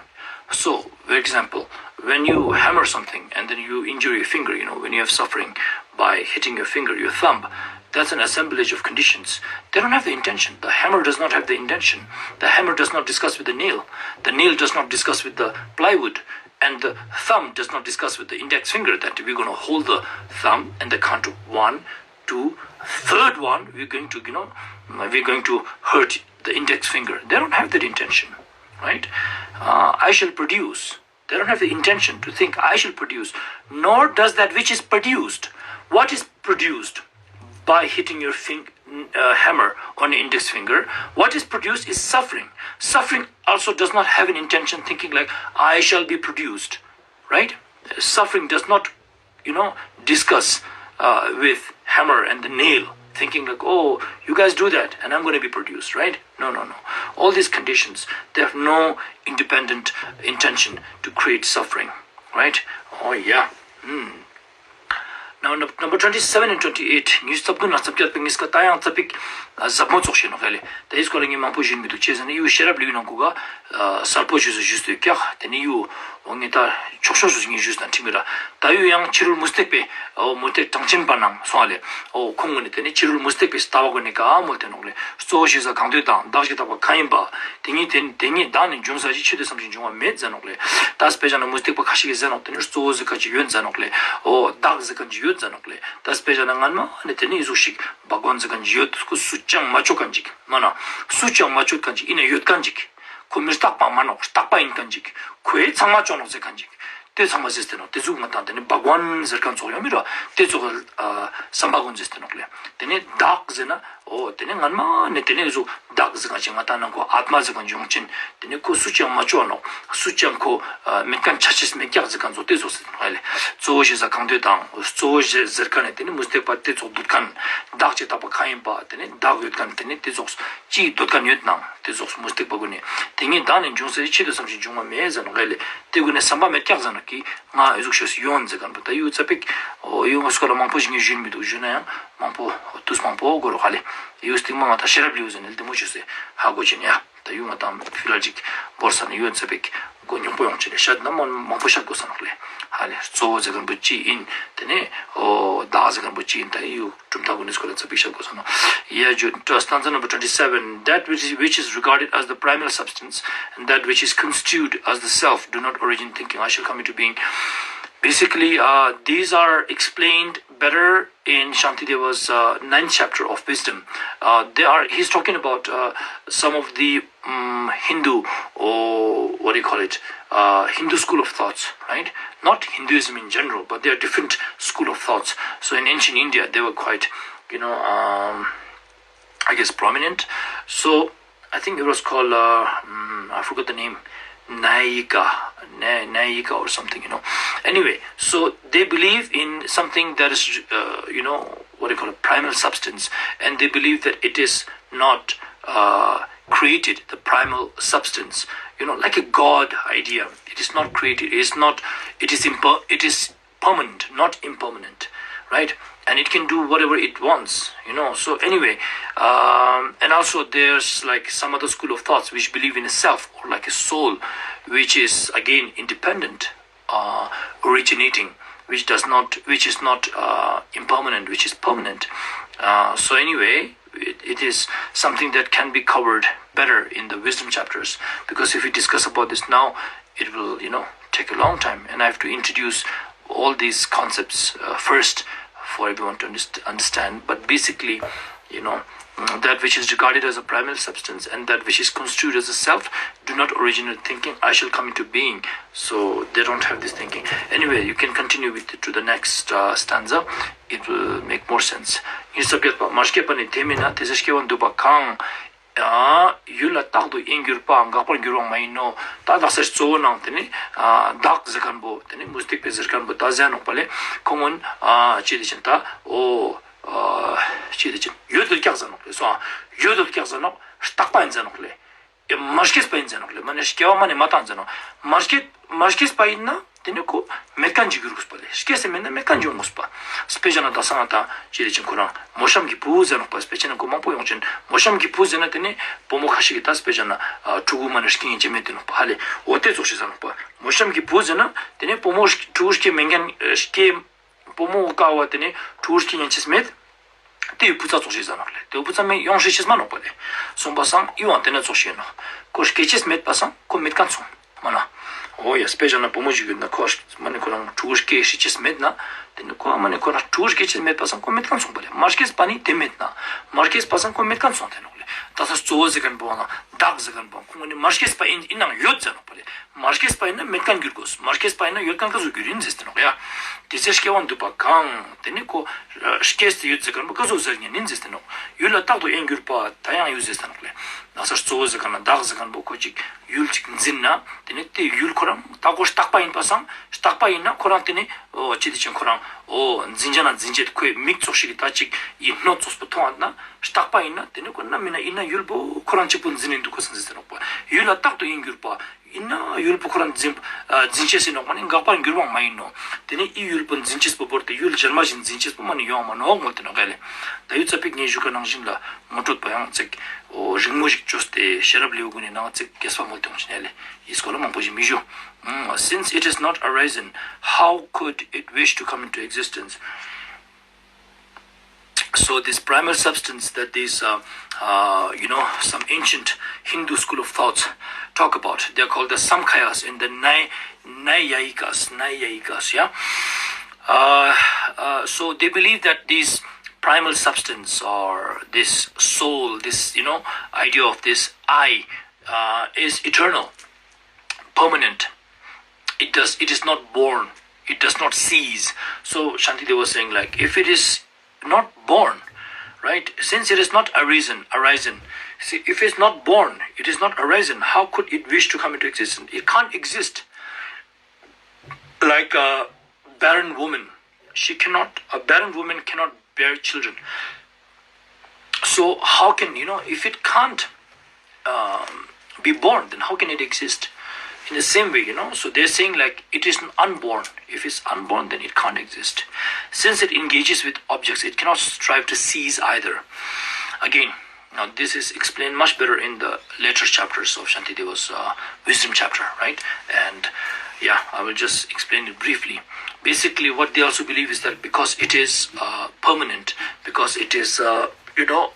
So, for example, when you hammer something and then you injure your finger, you know, when you have suffering by hitting your finger, your thumb, that's an assemblage of conditions. They don't have the intention. The hammer does not have the intention. The hammer does not discuss with the nail. The nail does not discuss with the plywood. And the thumb does not discuss with the index finger that we're going to hold the thumb and the count of one, two, third one, we're going to, you know, we're going to hurt the index finger. They don't have that intention, right? Uh, I shall produce. They don't have the intention to think, I shall produce. Nor does that which is produced. What is produced? By hitting your fing- uh, hammer on your index finger, what is produced is suffering. Suffering also does not have an intention thinking like, I shall be produced, right? Suffering does not, you know, discuss uh, with hammer and the nail, thinking like, oh, you guys do that and I'm going to be produced, right? No, no, no. All these conditions, they have no independent intention to create suffering, right? Oh, yeah. Hmm. Number twenty seven and twenty eight ཉིས་རྩ་དགུ་ན་རྩ་བརྒྱད་པའི་ངིས་ཀ་ད་ཡང་རྩ་པིག་ཟབ་མོ་ཚོགས་ཤེས་ནོ་ཁ་ལེ། ད་ཡིས་ཀོ་ལ་ངས་མང་པོ་ཞུས་མི་འདུག་ཅེས་ཟེར་ན་ཡུ་ཤེས་རབ་ལེའུ་ནང་གུ་ག་གསལ་པོ་ཞུས་སུ་ཞུས་སུ་ཀྱག་དེ་ནི་ཡུ་འོ་ངས་ད་ཆོག་ཆོག་སུ་ངས་ཞུས་དང་ཁྲིམས་ར། ད་ཡུ་ཡང་ཕྱི་རོལ་མུ་སྟེགས་པའི་འོ་མུ་སྟེགས་གྲངས་ཅན་པ་ནང་སོང་བ་ལེ། འོ་ཁོང་གི་ནི་དེ་ནི་ཕྱི་རོལ་མུ་སྟེགས་པའི་ལྟ་བ་གོ་ནི་ག་མོ་དེ་ནོག་ལེ། གཙོ་བོ་ཞེས་ས་གང་འདོད་དང་བདག་ཞེས་བཏགས་པ་གང་ཡིན་པ། དེ་ཉིད་དེ་དེ་ཉིད་བདག་ནི་འབྱུང་ས་ཞིག་ཆོས་དེ་བསམ་ཞིང་འབྱུང་བ་མེད་ཟེར་ནོག་ལེ། ད་དཔེ་བཞག་ན་མུ་སྟེགས་པ་ཁ་ཤས་ཀྱིས་ཟེར་ནོག་དེ་ནི་གཙོ་བོ་ཟེར་ཁ་ཅིག་ཡོད་ཟེར་ནོག་ལེ། འོ་བདག་ཟེར་ཁ་ཅིག་ཡོད་ཟེར་ནོག་ལེ། ད་དཔེ་བཞག་ན་སྔན་མ་ནི་དེ་ནི་ཡི་ཟུག་ཞིག་བ་གོན་ཟེར་ཁ་ཅིག་ཡོད། ཁོ་སུ་ཅང་མ་ཆོད་ཁ་ཅིག་མ་ན། སུ་ཅང་མ་ཆོད་ཁ་ཅིག་ཡིན་ན་ཡོད་ཁ་ཅིག་ཁོ་མི་རྟག་པ་མ་ནོག་རྟག་པ་ཡིན་ཁ་ཅིག་ཁོས་ཚང་མ་ཆོད་ནོག་ཟེར་ཁ་ཅིག་དེ་ཚང་མ་ཟེར་ཏེ་ནོག་དེ་ཟུག་ང་དང་དེ་ནི་བ་གོན་ཟེར་ཁ་ཚོགས་ཡོང་མི་ར། དེ་ཚོགས་ཨ་བསམ་པ་གོན་ཟེར་ཏེ་ནོག་ལེ། དེ་ནི་བདག་ཟེར་ན། འོ་དེ་ནི་སྔན་མ་ནི་དེ་ནི་ཟུག་བདག་ཟེར་ཁ་ཅིག་ང་དང་ནང་ཁོ་ཨཱཏྨ་ཟེར་ཁ་ཅིག་ཡོང་ཅིན་དེ་ནི་ཁོ་སུ་ཅང་མ་ཆོད་ནོག་སུ་ཅང་ཁོ་མེད་ཁན་ཆ་ཆེས་མེད་ཀྱག་ཟེར་ཁ་ཚོགས་དེ་ཚོགས་ཟེར་ཏེ་ནོག་ལེ། གཙོ་བོ་ཞེས་ས་གང་འདོད་དང་གཙོ་བོ་ཞེས་ཟེར་ཁ་ནི་དེ་ནི་མུ་སྟེགས་པ་དེ་ཚོགས་འདོད་ཁན་བདག་ཅེས་བཏགས་པ་གང་ཡིན་པ་དེ་ནི་བདག་ཡོད་ཁན་དེ་ནི་དེ་ཚོགས་ཅིའི་འདོད་ཁན་ཡོད་ནང་དེ་ཚོགས་མུ་སྟེགས་པ་གོ་ནི་དེ་ཉིད་བདག་ནི་འབྱུང་ས་ཡི་ཆེད་དུ་བསམ་ཞིང་འབྱུང་བ་མེད་ཟེར་ནོག་ལེ། དེ་གོ་ནི་བསམ་པ་མེད་ཀྱག་ཟེར་ནོག་གི་ང་ཨེ་ཟུག་ཤོས་ཡོང་ཟེར་ཁན་པ་ད་ཡུ་ཙ་པིག་འོ་ཡུ་ང་སྐོར་ལ་མང་པོ་ཞིག་ངས་ཞུས་མི་འདུག་ཞུས་ན་ཡང་མང་པོ་དུས་མང་པོ་གོ་རོག་ཧ་ལེ། ཡུ་སྟིང་མ་ང་ད་ཤེས་རབ་ལེའུ་ཟེར་ནི་ལྡེ་མོ་ཞུས་སེ་ཧ་གོ་ཅེ་ནི་ཡ། ད་ཡུ་ང་དང་ཕི་ལ་ཅིག་བོར་ས་ནི་ཡོད་ཙ་པིག་གོ་ཉུང་པོ་ཡོང་ཅེ་ནི་ཤད་ན་མང་མང་པོ་ཤད་གོ་ས་ནོག་ལེ། ཧ་ལེ་གཙོ་བོ་ཟེར་ཁན་པོ་ཅི་ཡིན། དེ་ནས་འོ་བདག་ཟེར་ཁན་པོ་ཅི་ཡིན། ད་ཡུ་གྲུབ་མཐའ་གོ་ནི་སྐོར་ལ་ཙ་པིག་ཤད་གོ་ས་ནོག་ཡ་ཇུ་ད་stanza number twenty seven, that which is, which is regarded as the primal substance and that which is constituted as the self do not originate thinking, I shall come into being. Basically, uh, these are explained better in Shantideva's uh, ninth chapter of Wisdom. Uh, they are, he's talking about uh, some of the um, Hindu, or what do you call it, uh, Hindu school of thoughts, right? Not Hinduism in general, but there are different school of thoughts. So in ancient India, they were quite, you know, um, I guess, prominent. So I think it was called, uh, mm, I forgot the name, Nayika, Na- Nayika or something, you know. Anyway, so they believe in something that is, uh, you know, what do you call it, primal substance, and they believe that it is not uh, created, the primal substance, you know, like a god idea. It is not created. It is not. It is imper- It is permanent, not impermanent, right? And it can do whatever it wants, you know. So anyway, um, and also there's like some other school of thoughts which believe in a self or like a soul, which is again independent, uh, originating, which does not, which is not uh, impermanent, which is permanent. Uh, so anyway, it, it is something that can be covered better in the wisdom chapters, because if we discuss about this now, it will, you know, take a long time, and I have to introduce all these concepts uh, first for everyone to underst- understand. But basically, you know, mm, that which is regarded as a primal substance and that which is construed as a self do not originate thinking, I shall come into being. So they don't have this thinking. Anyway, you can continue with it to the next uh, stanza. It will make more sense. ཉིས་རྩ་བརྒྱད་པ། མ་སྐྱེས་པ་ནི་དེ་མིན་ན། དེ་ཚེ་སྐྱེ་བ་འདོད་པ་གང་། ཡུལ་ལ་རྟག་ཏུ་དབྱེར་འགྱུར་པ། འགག་པར་འགྱུར་བ་མ་ཡིན་ནོ། ད་བདག་ས་གཙོ་བོ་ནང་དེ་ནི་བདག་ཟེར་ཁན་པོ་དེ་ནི་མུ་སྟེགས་པའི་ཟེར་ཁན་པོ་ད་ཟེར་ནོག་པ་ལེ། ཁོང་ངོ་ཅི་དེ་ཅན་ད་འོ་ཅི་དེ་ཅན་ཡོད་དོ་ཀྱག་ཟེར་ནོག་ལེ། སོང་ཡོད་དོ་ཀྱག་ཟེར་ནོག་རྟག་པ་ཡིན་ཟེར་ནོག་ལེ། མ་སྐྱེས་པ་ཡིན་ཟེར་ནོག་ལེ། མ་ནི་སྐྱེ་བ་མ་ནི་མ་བཏང་ཟེར་ནོག་མ་སྐྱེས་མ་སྐྱེས་པ་ཡིན་ན་དེ་ནི་ཁོ་མེད་ཁན་ཅིག་གྱུར་དགོས་པ་ལེ། སྐྱེས་སེ་མེད་ན་མེད་ཁན་ཅིག་ཡོང་དགོས་པ། དཔེ་བཞག་ན་ད་སང་ད་ཅི་རེ་ཅིག་ཁོ་རང་མོ་གཤམ་གྱི་བུ་ཟེར་ནོག་པ། དཔེ་བྱས་ན་ཁོ་མང་པོ་ཡོང་ཅན་མོ་གཤམ་གྱི་བུ་ཟེར་ན་དེ་ནི་བུ་མོ་ཁ་ཤས་ཀྱི་ད་དཔེ་བཞག་ན་ཕྲུ་གུ་མ་ནི་སྐྱེ་ཡིན་ཅེས་མེད་དེ་ནོག་པ། ཧ་ལེ་འོ་དེ་ཙོགས་ཤིག་ཟེར་ནོག་པ། མོ་གཤམ་གྱི་བུ་ཟེར་ན་དེ་ནི་བུ་མོ་ཕྲུ་གུ་སྐྱེ་མེད་ཁན་སྐྱེ། བུ་མོ་ཀ་བ་དེ་ནི་ཕྲུ་གུ་སྐྱེ་ཉན་ཅེས་མེད། དེའི་བུ་ཚ་ཙོགས་ཤིག་ཟེར་ནོག་ལེ། དེའི་བུ་ཚ་མེད་ཡོང་ཤེས་ཤེས་མ་ནོག་པ་ལེ། སོང་པ་སང་ཨི་ཝང་དེ་ན་ཙོགས་ཤིག་ནོག་ཁོ་སྐྱེ་ཅེས་མེད་པ་སང་ཁོ་མེད་ཁན་སོང་མ་ན། འོ་ཡ་དཔེ་བཞག་ན་བུ་མོ་ཞིག་ཡོད་ན་ཁོ་མ་ནི་ཁོ་རང་ཕྲུ་གུ་སྐྱེ་ཤེས་ཅེས་མེད་ན། དེ་ནི་ཁོ་མ་ནི་ཁོ་རང་ཕྲུ་གུ་སྐྱེ་ཅེས་མེད་པ་སང་ཁོ་མེད་ཁན་སོང་པ་ལེ། མ་སྐྱེས་པ་ནི་དེ་མེད་ན། མ་སྐྱེས་པ་སང་ཁོ་མེད་ཁན་སོང་དེ་ནོག་ལེ། ད་ས་གཙོ་བོ་ཟེར་ཁན་པོ་ན་བདག་ཟེར་ཁན་པོ་ཁོང་ནི་མ་སྐྱེས་པ་ཡིན་ཡིན་ནང་ཡོད་ཟེར་ནོག་པ་ལེ། མ་སྐྱེས་པ་ཡིན་ན་མེད་ཁན་འགྱུར་དགོས། མ་སྐྱེས་པ་ཡིན་ན་ཡོད་ཁན་ཀ་ཟུག་འགྱུར་ཡིན་ཟེར་ཏེ་ནོག་ཡ། དེ་ཚེ་སྐྱེ་བ་འདོད་པ་གང་། དེ་ནི་ཁོ་སྐྱེས་ཏེ་ཡོད་ཟེར་ཁན་པོ་ཀ་ཟུག་ཟེར་ཉན་ཡིན་ཟེར་ཏེ་ནོག་ཡུལ་ལ་རྟག་ཏུ་དབྱེར་འགྱུར་པ། ད་ཡང་ཡུལ་ཟེར་ཏེ་ནོག་ལེ། ན་ས་གཙོ་བོ་ཟེར་ཁན་ན་བདག་ཟེར་ཁན་པོ་ཁོ་ཅིག་ཡུལ་ཅིག་འཛིན་ན། དེ་ནི་དེ་ཡུལ་ཁོ་རང་རྟག་གོ་རྟག་པ་ཡིན་པ་སང་རྟག་པ་ཡིན་ན་ཁོ་རང་དེ་ནི་འོ་ཅི་དེ་ཅན་ཁོ་རང་འོ་འཛིན་ཅེས་ན་འཛིན་ཅེས་ཁོའི་མིག་ཙོགས་ཤིག་གི་ད་ཅིག་ཡིད་སྣོད་ཙོགས་པོ་མཐོང་བ་ན་རྟག་པ་ཡིན་ན་དེ་ནི་ཁོ་ན་མིན་ན་ཡིན་ན་ཡུལ་པོ་ཁོ་རང་གཅིག་པུ་འཛིན་ནས་འདུག་གོ་ཟེར་ཏེ་ནོག་པ། ཡུལ་ལ་རྟག་ཏུ་དབྱེར་འགྱུར་པ། ཡིན་ན་ཡུལ་པོ་ཁོ་རང་འཛིན་ཨ་འཛིན་ཅེས་ཟེར་ནོག་མ་ནི་འགག་པར་འགྱུར་བའང་མ་ཡིན་ནོ། དེ་ནི་ཨི་ཡུལ་པོ་འཛིན་ཅེས་པོ་བོར་ཏེ་ཡུལ་གཞན་མ་ཞིག་འཛིན་ཅེས་པོ་མ་ནི་ཡོང་མ་ནོག་མོལ་ཏེ་ནོག་ག་ལེ། ད་ཡུལ་ཙ་པིག་ངས་ཞུ་ག་ནང་བཞིན་ལ་ངོ་སྤྲོད་པ་ཡང་ཙིག་འོ་རིང་མོ་ཞིག་བཅོས་ཏེ་ཤེས་རབ་ལེའུ་གུན་ནི་ནང་ཙིག་རྒྱས་པ་མོལ་ཏེ་ཡོང་ཞིན་ཡ་ལེ། ཡིས་སྐོར་ལ་མང་པོ་ཞིག་མི་ཞུ། Since it is not arisen, how could it wish to come into existence? So this primal substance that these, uh, uh, you know, some ancient Hindu school of thoughts talk about, they are called the Samkhayas and the Nai-, Naiyayikas, Naiyayikas, yeah? Uh, uh, so they believe that this primal substance or this soul, this, you know, idea of this I, uh, is eternal, permanent. It does, it is not born, it does not cease. So Shantideva was saying, like, if it is not born, right? Since it is not arisen, arisen. See, if it's not born, it is not arisen. How could it wish to come into existence? It can't exist. Like a barren woman, she cannot. A barren woman cannot bear children. So how can, you know, if it can't um, be born, then how can it exist? In the same way, you know, so they're saying, like, it is unborn. If it's unborn, then it can't exist. Since it engages with objects, it cannot strive to cease either. Again, now this is explained much better in the later chapters of Shantideva's uh, wisdom chapter, right? And yeah, I will just explain it briefly. Basically, what they also believe is that because it is uh, permanent, because it is, uh, you know,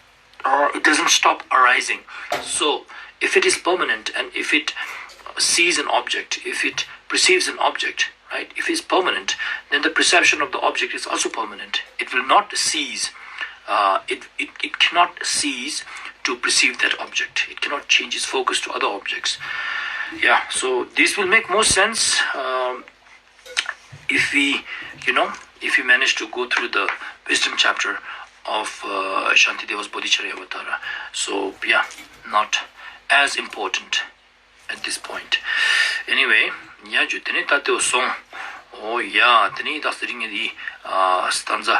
uh, it doesn't stop arising. So, if it is permanent and if it sees an object, if it perceives an object, right, if it's permanent, then the perception of the object is also permanent. It will not cease. Uh, it, it, it cannot cease to perceive that object. It cannot change its focus to other objects. Yeah, so this will make more sense. Um, if we, you know, if we manage to go through the wisdom chapter of uh, Shantideva's Bodhicharya Avatara. So, yeah, not as important at this point. Anyway, ཡ་ཇུ་དེ་ནས་ད་ལྟོས་སོང་། ཨོ་ཡ། དེ་ནས་ད་སི་རིང་ངེ་དེ་ཨ་སྟན་ཛ་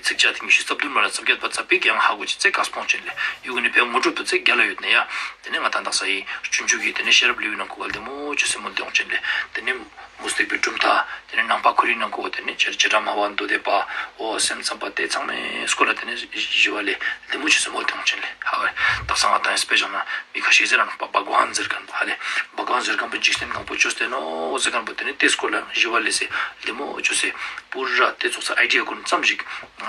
ཚིགས་བཅད་དེ་ཉི་ཤུ་རྩ་བདུན་མ་ལ་རྩ་བརྒྱད་པ་རྩ་པིག་ཡང་ཧ་གོ་ཅི་ཚེ་ཀ་སྤོང་ཅན་ལེ། ཡུ་གུ་ནི་བས་ངོ་སྤྲོད་དུ་ཚེ་རྒྱ་ལ་ཡོད་ནས་ཡ། དེ་ནས་ང་ད་ད་ས་ཡི་སྤྱོད་འཇུག་གི་དེ་ནས་ཤེས་རབ་ལེའུ་ནང་གོ་བ་ལྡེ་མོ་ཆུ་སེ་མོ་ལྡེ་འོང་ཅན་ལེ། དེ་ནས་མུ་སྟེགས་པའི་གྲུབ་མཐའ། དེ་ནས་ནང་པ་ཁོ་རའི་ནང་གོ་བ་དེ་ནས་བྱེ་བྲག་སྨྲ་བ་མདོ་སྡེ་པ། འོ་སེམས་ཙམ་པ་དེ་ཚང་མའི་སྐོར་ལ་དེ་ནས་ཞི་བ་ལེ་ལྡེ་མོ་ཆུ་སེ་མོ་ལྡེ་འོང་ཅན་ལེ། ཧ་བ་ད་ས་ང་ད་ཡང་སྤེ་ཞང་ན་མི་ཁ་ཤས་ཟེར་ར་ནང་པ་བྷ་ག་ཝན་ཟེར་མཁན་པོ་ཧ་ལེ། བྷ་ག་ཝན་ཟེར་མཁན་པོ་འཇིག་རྟེན་གང་པོ་བཅོས་ཏེ་ནོ་ཟེར་མཁན་པོ་དེ་ནས་དེ་སྐོར་ལ་ཞི་བ་ལེ་སེ་ལྡེ་མོ་ཆུ་སེ་པུ་ར་དེ་ཚོགས་ས་ཨའི་ཌི་ཡ་ཀུན་ཙམ་ཞིག་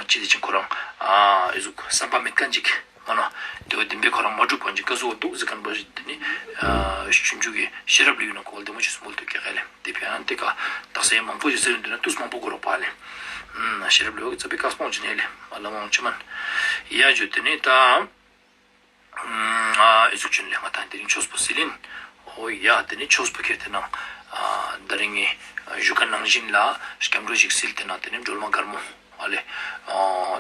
ཅི་དེ་ཅིག་ཁོ་རང་ཨ་ཨི་ཟུག་བསམ་པ་མེད་མཁན་ཅིག་མ་ན། དེ་བ་བདེན་པའི་ཁོ་རང་མ་གྲུབ་པ་ཅིག་ཀ་ཟུ་བ་འདུག་ཟེར་མཁན་པ་ཞིག་དེ་ནི་ཨ་སྤྱོད་འཇུག་གི་ཤེས་རབ་ལེའུ་ནང་གོ་བ་ལྡེ་མོ་ཆུ་སེ་མོ་ལྡེ་འོང་ཀྱག་ཧ་ལེ། དེ་ཕན་དེ་ཀ་དག་ས་ཡ་མང་པོ་ཞིག་ཟེར་འདུག་ན་དུས་མང་པོ་འགོར་བ་ལེ། ཤེས་རབ་ལེའུ་གི་རྩ་བའི་ཀ་སྤོང་ཅི་ནས་ལེ་མ་ལ་མང་ཆུ་མན། ཡ་ཇུ་དེ་ནི་ད། ཨ་ཨི་ཟུག་ཅུན་ལེ་ང་དང་དེ་རིང་ཆོས་པོ་སིལ་ཡིན། ཨོ་ཡ་དེ་ནི་ཆོས་པོ་ཁྱེར་དེ་ན། ཨ་ད་རིང་ངས་ཞུ་མཁན་ནང་བཞིན་ལ་སྐྱབས་འགྲོ་ཞིག་སིལ་དེ་ན་དེ་ནི་སྒྲོལ་མ་དཀར་མོ་ཨ་ལེ། ཨ་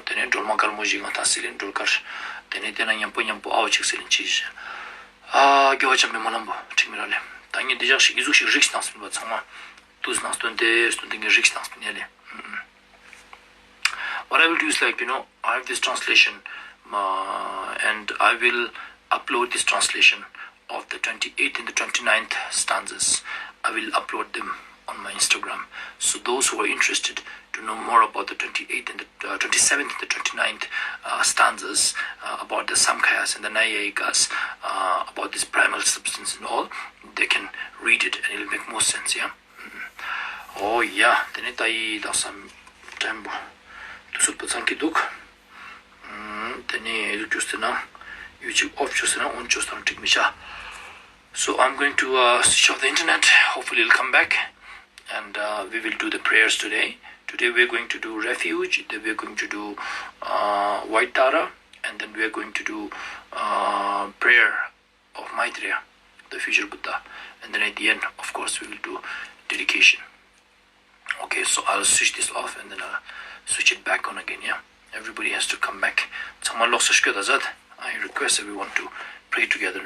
དེ་ནི་སྒྲོལ་མ་དཀར་མོ་ཞིག་ང་དང་སིལ་ཡིན་སྒྲོལ་དཀར། དེ་ནི་དེ་ན་མཉམ་པོ་མཉམ་པོ་ཨའོ་ཅིག་སིལ་ཡིན་ཅི་ཞིག་ཨ་དགེ་བ་ཆེན་པོའི་སྨོན་ལམ་པོ་འགྲིག་མི་ར་ལེ། ད་ངས་འདི་ཞག་ཞིག་ཨི་ཟུག་ཞིག་རིགས་སྣང་སིན་པ་ཚང་མ། དུས་ནང་སྟོན་ཏེ་སྟོན་ཏེ་ངས་རིགས་སྣང་སིན་ཡ་ལེ། What I will do is, like, you know, I have this translation, uh, and I will upload this translation of the twenty-eighth and the twenty-ninth stanzas. I will upload them on my Instagram. So those who are interested to know more about the twenty-eighth and the uh, twenty-seventh and the twenty-ninth uh, stanzas uh, about the Samkhayas and the Naiyayikas, uh, about this primal substance and all, they can read it and it'll make more sense, yeah? ཨོ་ཡ། དེ་ནས་ད་ཡི་དག་ས་དྲན་པོ་དུས་ཚོད་པོ་ཚང་གི་འདུག་དེ་ནས་ཡུ་ཅུ་སྟེ་ན་ཡུ་ཅིག་ཨོཕ་ཅོ་སྟེ་ན་ཨོན་ཅོ་སྟེ་ན་འགྲིག་མི་ཤ། So I'm going to uh, switch off the internet. Hopefully it'll come back. And uh, we will do the prayers today. Today we're going to do refuge, then we're going to do uh, White Tara, and then we're going to do uh, prayer of Maitreya, the future Buddha. And then at the end, of course, we will do dedication. Okay, so I'll switch this off and then I'll switch it back on again, yeah? Everybody has to come back. ཚང་མ་ལོགས་སུ་སྐྱོད་ད་ཟད། I request everyone to pray together.